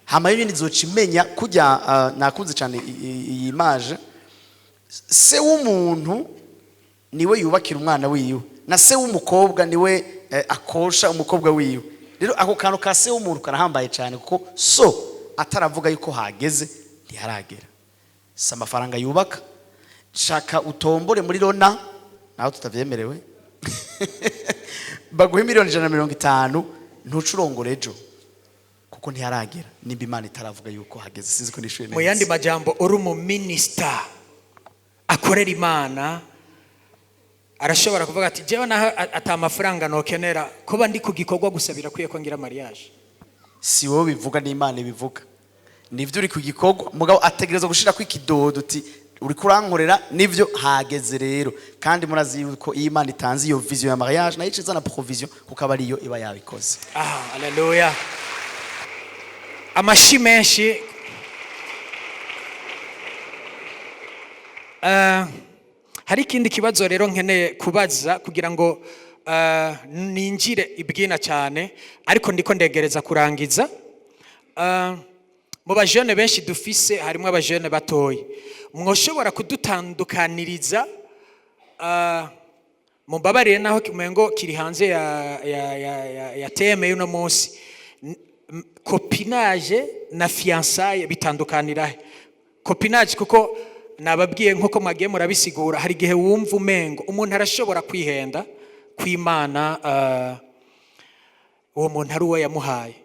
Hama yo nyene izoca imenya kujya. Nakunze cyane iyi image: se w'umuntu niwe yubakira umwana wiwe, na se w'umukobwa niwe akosha umukobwa wiwe. Rero ako kantu ka se w'umuntu karahambaye cyane, kuko so ataravuga yuko hageze, ntiharagera. Si amafaranga yubaka. Shaka utombore muri rona, naho tutavyemerewe, baguhe miliyoni 150, ntucurongore ejo. Kuko ntiharagera nimba Imana itaravuga yuko hageze. Sinzi ko nishuye neza. Mu yandi majambo, uri umuminisita akorera Imana arashobora kuvuga ati: "Jewe naho ata mafaranga nokenera, kuba ndi ku gikorwa gusa birakwiye ko ngira mariage." Si wowe bivuga, n'Imana ibivuga. Nivyo, uri ku gikorwa, mugabo ategerezwa gushira ko ikidodo uti: "Uri kurankorera, nivyo, hageze rero." Kandi murazi yuko iyo Imana itanze iyo vision ya mariage, nayo ica izana provision, kuko aba ariyo iba yabikoze. Ah, haleluya, amashi menshi. Hari ikindi kibazo rero nkeneye kubaza kugira ngo ninjire ibwina cyane, ariko ndiko ndegereza kurangiza. Mu bajene benshi dufise, harimo abajene batoyi, mwoshobora kudutandukaniriza, mumbabarire naho umengo kiri hanze ya thème y'uno munsi, copinage na fiançailles bitandukanira he? Copinage, kuko nababwiye nkuko mwagiye murabisigura, hari igihe wumva umengo umuntu arashobora kwihenda kw'Imana, uwo muntu ari uwo yamuhaye.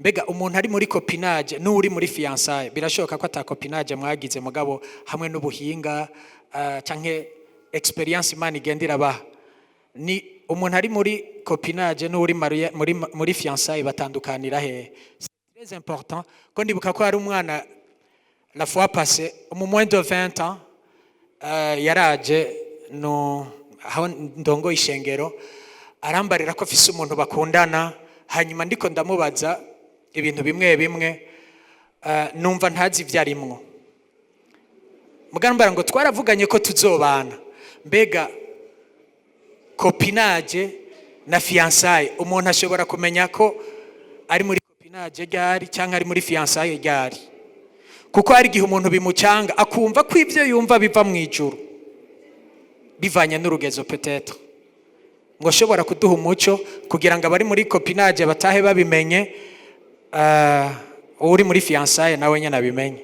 Mbega umuntu ari muri copinage n'uri muri fiançailles, birashoboka ko ata copinage mwagize, mugabo hamwe n'ubuhinga canke expérience Imana igenda irabaha, ni umuntu ari muri copinage n'uri muri fiançailles batandukanira hehe? C'est très important ko ndibuka ko hari umwana la fois passée, mu moins de 20 ans, yaraje no aho ndongo ishengero, arambarira ko afise umuntu bakundana. Hanyuma ndiko ndamubaza ibintu bimwe bimwe, numva ntazi ibyo arimwo, mugambara ngo twaravuganye ko tuzobana. Mbega copinage na fiançailles, umuntu ashobora kumenya ko ari muri copinage ryari cyangwa ari muri fiançailles ryari? Kuko hari igihe umuntu bimucanga, akumva ko ibyo yumva biva mu ijuru, bivanye n'urugezo. Peut-être ngo ashobora kuduha umuco kugira ngo abari muri copinage batahe babimenye, uri muri fiançailles nawe nyine abimenye.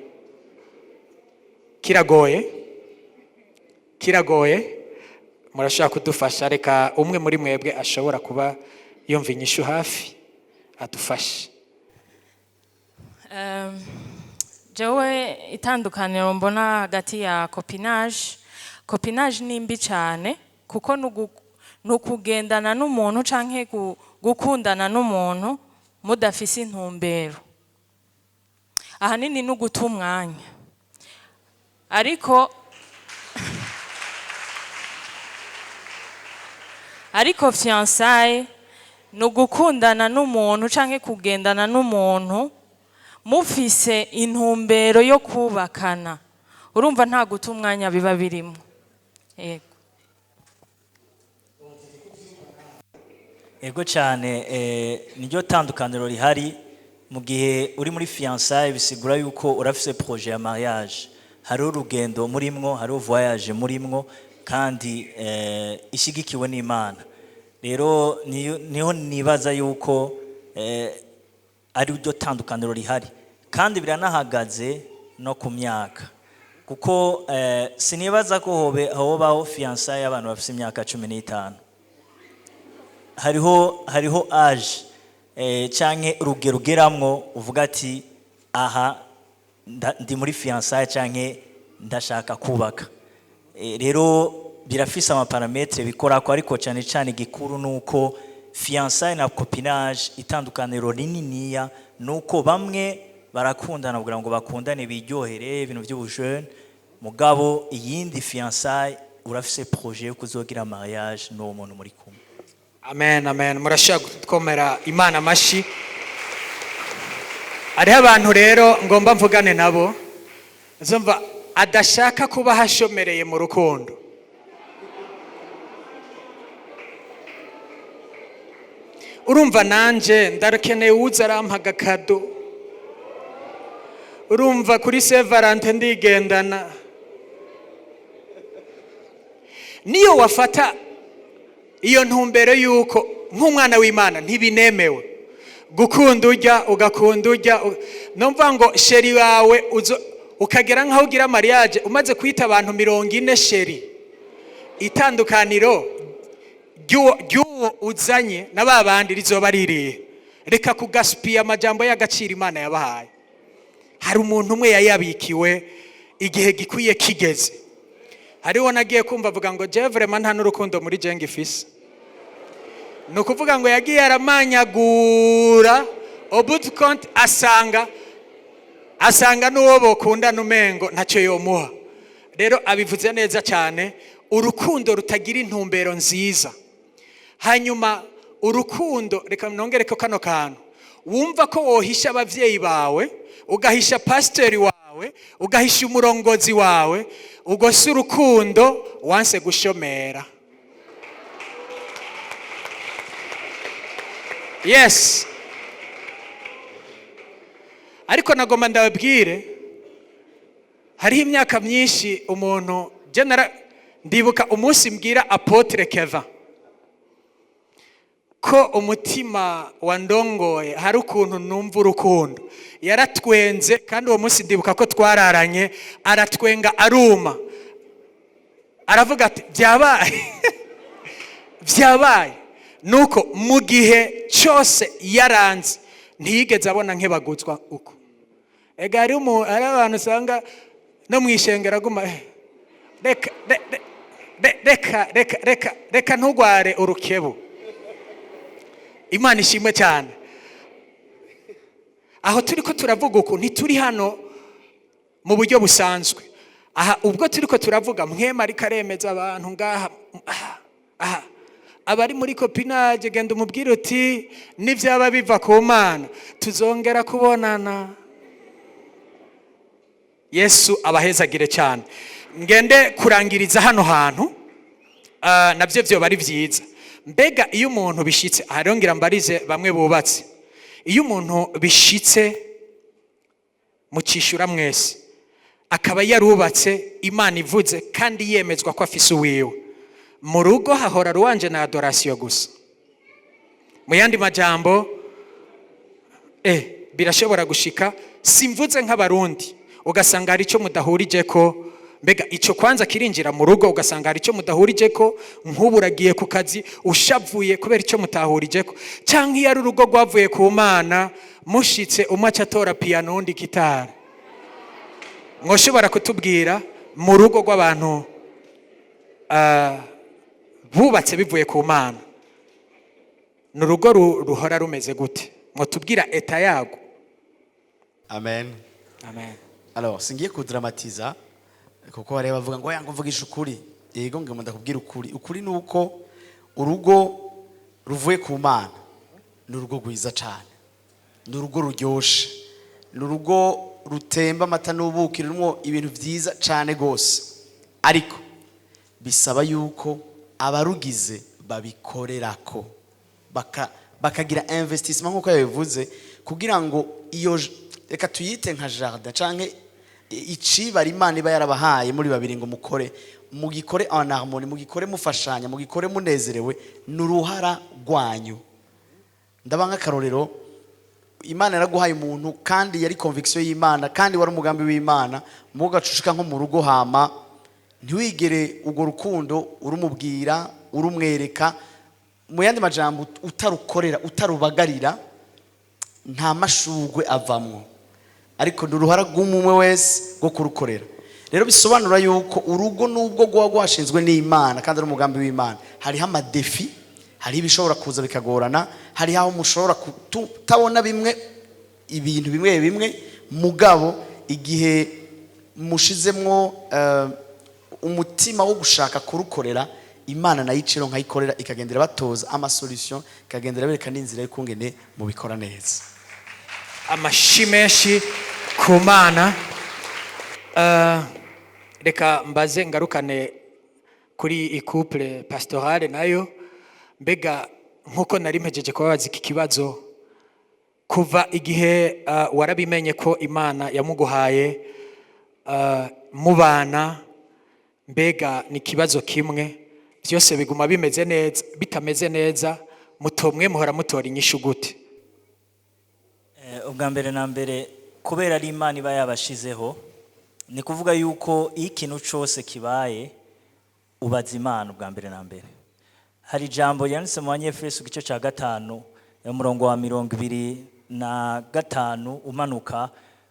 Kiragoye, kiragoye. Murashobora kudufasha? Reka umwe muri mwebwe ashobora kuba yumva inyishu hafi adufashe. Jewe itandukaniro mbona hagati ya copinage, copinage ni mbi cyane, kuko ni ukugendana n'umuntu canke gukundana n'umuntu mudafise intumbero, ahanini ni uguta umwanya. Ariko fiançailles ni ugukundana n'umuntu canke kugendana n'umuntu mufise intumbero yo kubakana. Urumva nta guta umwanya biba birimo. Yego. Ego cyane, niryo tandukaniro rihari. Mu gihe uri muri fiançailles, bisigura yuko urafise projet ya mariage, hariho urugendo murimwo, hariho voyage murimwo, kandi ishigikiwe n'Imana. Rero niho nibaza yuko ari ryo tandukaniro rihari, kandi biranahagaze no ku myaka, kuko sinibaza ko hobaho fiançailles y'abantu bafise imyaka 15. Hariho âge canke urugero ugeramwo uvuga ati: "Aha ndi muri fiançailles canke ndashaka kubaka." Rero birafise ama paramètres bikorako, ariko cyane cyane igikuru nuko fiançailles na copinage, itandukaniro rininiya nuko bamwe barakundana kugira ngo bakundane, biryohere, ibintu by'ubujene, mugabo iyindi fiançailles urafise projet yo kuzogira mariage n'uwo muntu muri kumwe. Amen, amen. Murashobora gukomera Imana amashyi. Hariho abantu rero ngomba mvugane nabo, nzumva adashaka kuba hashomereye mu rukundo. Urumva nanje ndakeneye uwuza arampa agakado. Urumva kuri Saint Valentin ndigendana, niyo wafata iyo ntumbero yuko nk'umwana w'Imana ntibinemewe gukunda ujya ugakunda ujya, numva ngo chéri wawe ukagera nk'aho ugira mariage umaze kwita abantu 40 chéri. Itandukaniro ry'uwo uzanye na ba bandi rizoba ririye? Reka kugaspiller amajambo y'agaciro Imana yabahaye. Hari umuntu umwe yayabikiwe igihe gikwiye kigeze. Hariho nagiye kumva avuga ngo: "Je vraiment nta n'urukundo muri je ngifise." Ni ukuvuga ngo yagiye aramanyagura, au bout du compte asanga n'uwo bokundana umengo ntacyo yomuha. Rero abivuze neza cyane, urukundo rutagira intumbero nziza. Hanyuma urukundo, reka nongere ko kano kantu, wumva ko wohisha ababyeyi bawe, ugahisha pasiteri wawe, ugahisha umurongozi wawe, ubwo si urukundo, wanse gushomera. Yes, ariko nagomba ndababwire, hariho imyaka myinshi umuntu ndibuka umunsi mbwira apôtre Keva ko umutima wandongoye, hari ukuntu numva urukundo. Yaratwenze, kandi uwo munsi ndibuka ko twararanye, aratwenga aruma, aravuga ati: "Byabaye, byabaye." Nuko mu gihe cyose yaranze, ntiyigeze abona nkebaguzwa uko. Ega hari abantu usanga no mu ishengero aguma reka reka reka reka reka, ntugware urukebu. Imana ishimwe cyane. Aho turi ko turavuga uku, ntituri hano mu buryo busanzwe. Aha ubwo turi ko turavuga, mwema ariko aremeza abantu ngaha. Aha abari muri copinage, genda umubwire uti: "Nibyaba biva ku Mana, tuzongera kubonana." Yesu abahezagire cyane. Ngende kurangiriza hano hantu. Nabyo byoba ari byiza. Mbega iyo umuntu bishitse, aha rero ngira mbarize bamwe bubatse, iyo umuntu bishitse mukishyura mwese, akaba yarubatse Imana ivuze kandi yemezwa ko afise uwiwe mu rugo, hahora louange na adoration gusa. Mu yandi majambo, birashobora gushika, simvuze nk'Abarundi, ugasanga hari icyo mudahurije ko. Mbega icyo kwanza kirinjira mu rugo, ugasanga hari icyo mudahurije ko, nk'ubu uragiye ku kazi ushavuye kubera icyo mutahurije ko, cyangwa iyo ari urugo rwavuye ku Mana, mushitse umwe aca atora piyano, undi gitari? Mwoshobora kutubwira mu rugo rw'abantu bubatse bivuye ku Mana, ni urugo ruhora rumeze gute? Mwotubwira état yago? Amen. Amen. Alors, singiye kudramatiza, kuko hari abavuga ngo: "Oya, ngo mvugisha ukuri." Yego, ngo ndakubwira ukuri. Ukuri ni uko urugo ruvuye ku Mana ni urugo rwiza cyane, ni urugo ruryoshe, ni urugo rutemba amata n'ubuki, rurimo ibintu byiza cyane rwose. Ariko bisaba yuko abarugize babikorerako, bakagira investissement nk'uko yabivuze, kugira ngo iyo reka tuyite nka jardin canke icibara Imana iba yarabahaye muri babiri ngo mukore, mugikore en harmonie, mugikore mufashanya, mugikore munezerewe. Ni uruhara rwanyu. Ndaba nk'akarorero, Imana yaraguhaye umuntu, kandi yari conviction y'Imana, kandi wari umugambi w'Imana. Mugacucika nko mu rugo, hama ntiwigere urwo rukundo urumubwira, urumwereka. Mu yandi majambo, utarukorera, utarubagarira, nta mashurwe avamwo. Ariko ni uruhara rw'umwe wese rwo kurukorera. Rero bisobanura yuko urugo, nubwo rwaba rwashinzwe n'Imana kandi ari umugambi w'Imana, hariho ama défis, hariho ibishobora kuza bikagorana, hariho aho mushobora kutabona bimwe, ibintu bimwe bimwe. Mugabo igihe mushizemwo umutima wo gushaka kurukorera, Imana nayo iciro nkayikorera, ikagendera batoza ama solution, ikagendera bereka n'inzira y'ukungene mubikora neza. Amashi menshi ku Mana. Reka mbaze, ngarukane kuri i couple pastorale nayo. Mbega nkuko nari mpejeje kubabaza iki kibazo, kuva igihe warabimenye ko Imana yamuguhaye, mubana, mbega ni ikibazo kimwe, byose biguma bimeze neza, bitameze neza, mutomwe muhora mutora inyishu gute? Ubwa mbere na mbere, kubera ari Imana iba yabashizeho, ni kuvuga yuko iyo ikintu cyose kibaye ubaza Imana ubwa mbere na mbere. Hari ijambo ryanditse mu Banyefeso igice cya 5. umurongo wa 25 umanuka,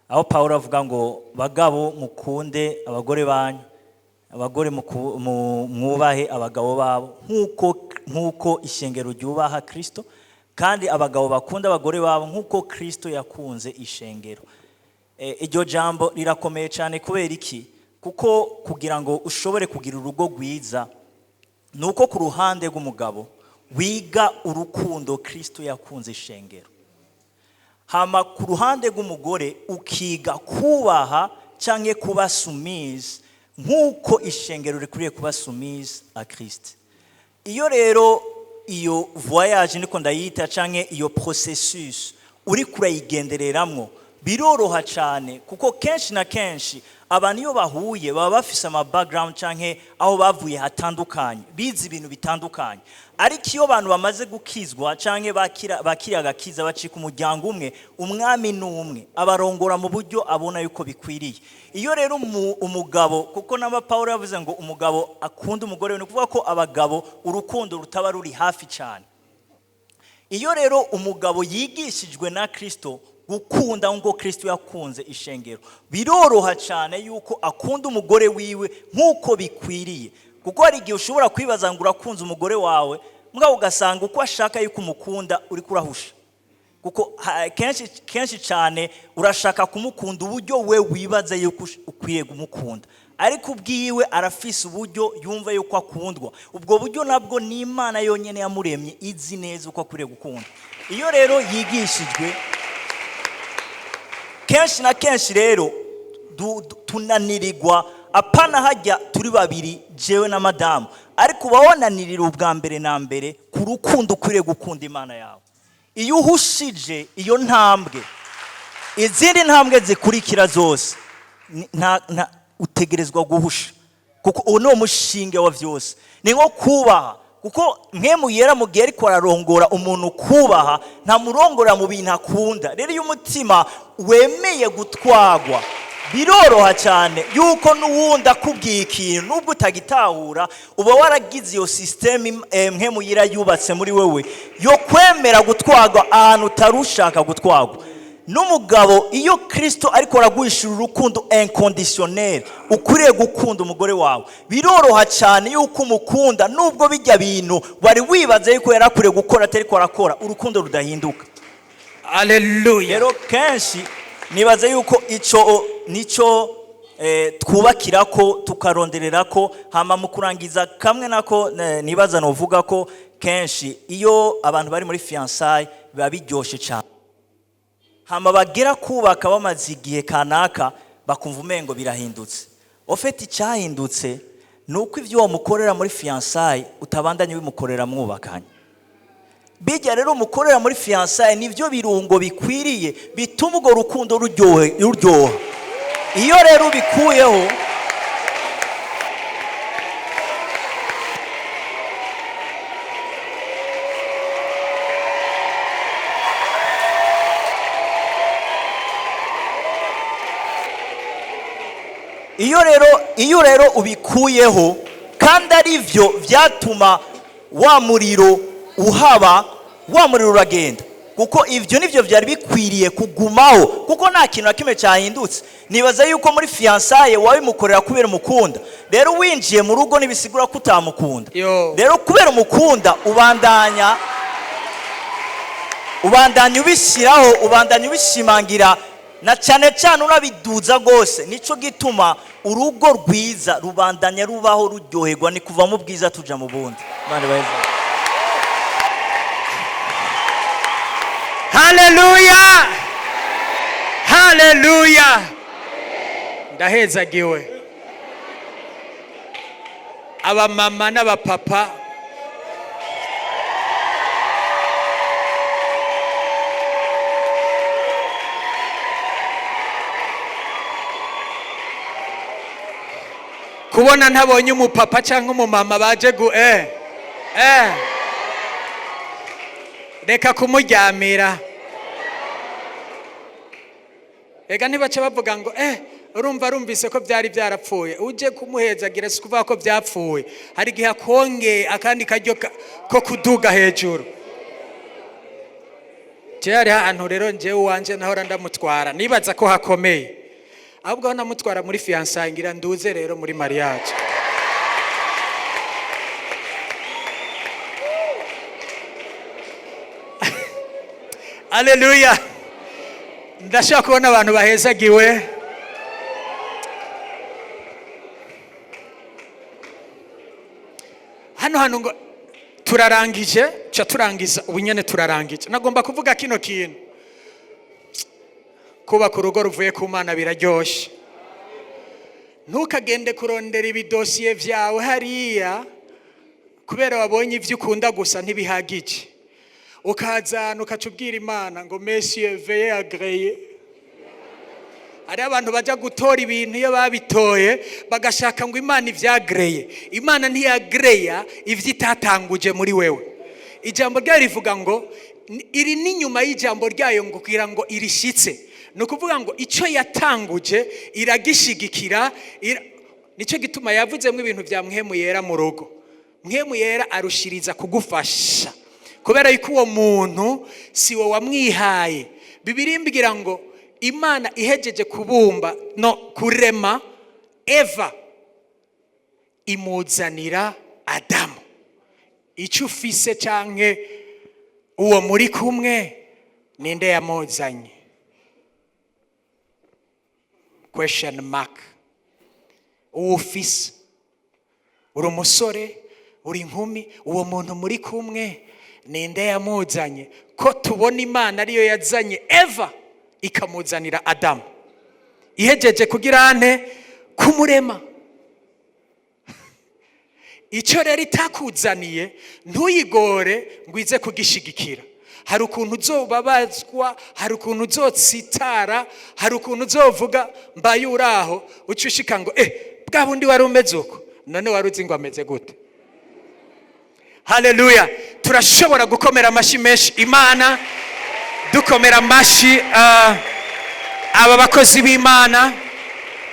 aho Pawulo avuga ngo: "Bagabo, mukunde abagore banyu, abagore mwubahe abagabo babo nk'uko ishengero ryubaha Kristo, kandi abagabo bakunda abagore babo nk'uko Kristo yakunze ishengero." Iryo jambo rirakomeye cyane. Kubera iki? Kuko kugira ngo ushobore kugira urugo rwiza, ni uko ku ruhande rw'umugabo wiga urukundo Kristo yakunze ishengero, hama ku ruhande rw'umugore ukiga kubaha cyangwa kuba soumise nk'uko ishengero rikwiriye kuba soumise à Christ. Iyo rero iyo voyage, niko ndayita, canke iyo processus uri kurayigendereramwo, biroroha cyane, kuko kenshi na kenshi abantu iyo bahuye baba bafise ama background canke aho bavuye hatandukanye, bize ibintu bitandukanye. Ariko iyo abantu bamaze gukizwa canke bakira agakiza, bacika umuryango umwe. Umwami ni umwe, abarongora mu buryo abona yuko bikwiriye. Iyo rero umugabo, kuko n'aba Pawulo yavuze ngo umugabo akunda umugore we, ni ukuvuga ko abagabo urukundo rutaba ruri hafi cyane. Iyo rero umugabo yigishijwe na Kristo gukunda nk'uko Kristo yakunze ishengero, biroroha cyane yuko akunda umugore wiwe nk'uko bikwiriye. Kuko hari igihe ushobora kwibaza ngo urakunze umugore wawe, mugabo ugasanga uko ashaka yuko umukunda uri kurahusha, kuko kenshi kenshi cyane urashaka kumukunda uburyo we wibaza yuko ukwiye kumukunda, ariko ubwiwe arafise uburyo yumva yuko akundwa. Ubwo buryo nabwo ni Imana yonyine yamuremye izi neza uko akwiriye gukunda. Iyo rero yigishijwe, kenshi na kenshi rero tunanirirwa apana hajya turi babiri, jewe na madamu, ariko uba wananirira ubwa mbere na mbere ku rukundo ukwiriye gukunda Imana yawe. Iyo uhushije iyo ntambwe, izindi ntambwe zikurikira zose utegerezwa guhusha, kuko uwo ni wo mushinge wa byose. Ni nko kubaha, kuko Mpwemu Yera mu gihe ariko ararongora umuntu kubaha, ntamurongora mu bintu akunda. Rero iyo umutima wemeye gutwagwa, biroroha cyane yuko n'uwundi akubwiye ikintu, nubwo utagitahura, uba waragize iyo système Mpwemu Yera yubatse muri wewe yo kwemera gutwagwa ahantu utari ushaka gutwagwa. N'umugabo, iyo Kristo ariko araguhishura urukundo inconditionnel ukwiriye gukunda umugore wawe, biroroha cyane yuko umukunda nubwo bijya bintu wari wibaza yuko yari akwiriye gukora atari ko arakora. Urukundo rudahinduka. Aleluya. Rero kenshi nibaza yuko ico nico twubakira ko tukaronderera ko. Hama mu kurangiza, kamwe nako nibaza novuga ko kenshi iyo abantu bari muri fiançailles biba biryoshe cyane, hama bagera kubaka bamaze igihe kanaka bakumva umengo birahindutse. Au fait, icyahindutse ni uko ibyo wamukorera muri fiançailles utabandanye bimukorera mwubakanye. Bijya rero umukorera muri fiançailles nibyo birungo bikwiriye bituma urwo rukundo ruryoha. Iyo rero ubikuyeho, iyo rero ubikuyeho kandi ari byo byatuma wa muriro uhaba, wa muriro uragenda, kuko ibyo nibyo byari bikwiriye kugumaho, kuko nta kintu na kimwe cyahindutse. Nibaza yuko muri fiançailles wabimukorera kubera umukunda. Rero winjiye mu rugo ntibisigura ko utamukunda. Yo. Rero kubera umukunda, ubandanya ubishyiraho, ubandanya ubishimangira, na cyane cyane unabiduza rwose. Nicyo gituma urugo rwiza rubandanya rubaho ruryoherwa, ni kuva mu bwiza tuja mu bundi. Imana ibahe. Haleluya, haleluya! Ndahezagiwe, abamama n'abapapa. Kubona ntabonye umupapa cyangwa umumama baje gu reka kumuryamira. Ega ntibaca bavuga ngo urumva arumvise ko byari byarapfuye. Uje kumuhezagira si kuvuga ko byapfuye. Hari igihe akongeye akandi karyo ko kuduga hejuru. Jewe hariho ahantu rero njyewe uwanje nahora ndamutwara, nibaza ko hakomeye, ahubwo aho namutwara muri fiançailles, ngira nduze rero muri mariage. Aleluya! Ndashaka kubona abantu bahezagiwe. Hano hantu ngo turarangije, ca turangiza ubu nyene, turarangije. Nagomba kuvuga kino kintu: kubaka urugo ruvuye ku Mana biraryoshe. Ntukagende kurondera ibidosiye vyawe hariya kubera wabonye ivyo ukunda gusa, ntibihagije. Ukazana ukaca ubwira Imana ngo: "Monsieur, veuillez agréer." Hariho abantu bajya gutora ibintu, iyo babitoye bagashaka ngo Imana ibyagreye. Imana ntiyagreya ibyo itatanguje muri wewe. Ijambo ryayo rivuga ngo iri n'inyuma y'ijambo ryayo ngo kugira ngo irishyitse. Ni ukuvuga ngo icyo yatanguje iragishigikira. Nicyo gituma yavuzemo ibintu bya Mpwemu Yera mu rugo. Mpwemu Yera arushiriza kugufasha kubera yuko uwo muntu si wowe wamwihaye. Bibiliya imbwira ngo Imana ihejeje kubumba no kurema Eva, imuzanira Adamu. Icyo ufise canke uwo muri kumwe, ninde yamuzanye? Question mark. Uwo ufise, uri umusore, uri inkumi, uwo muntu muri kumwe ninde yamuzanye? Ko tubona Imana ariyo yazanye Eva, ikamuzanira Adamu ihejeje kugira ante? Kumurema. Icyo rero itakuzaniye, ntuyigore ngo ize kugishigikira. Hari ukuntu uzobabazwa, hari ukuntu uzotsitara, hari ukuntu uzovuga mbaye uraho uca ushika ngo bwa bundi wari umeze uko. None wari uzi ngo ameze gute? Haleluya! Turashobora gukomera amashyi menshi Imana, dukomera amashyi aba bakozi b'Imana,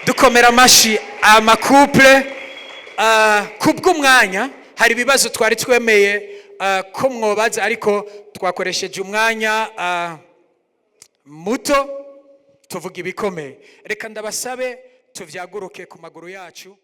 dukomera amashyi ama couple. Kubw'umwanya, hari ibibazo twari twemeye ko mwobaza, ariko twakoresheje umwanya muto tuvuga ibikomeye. Reka ndabasabe tuvyaguruke ku maguru yacu.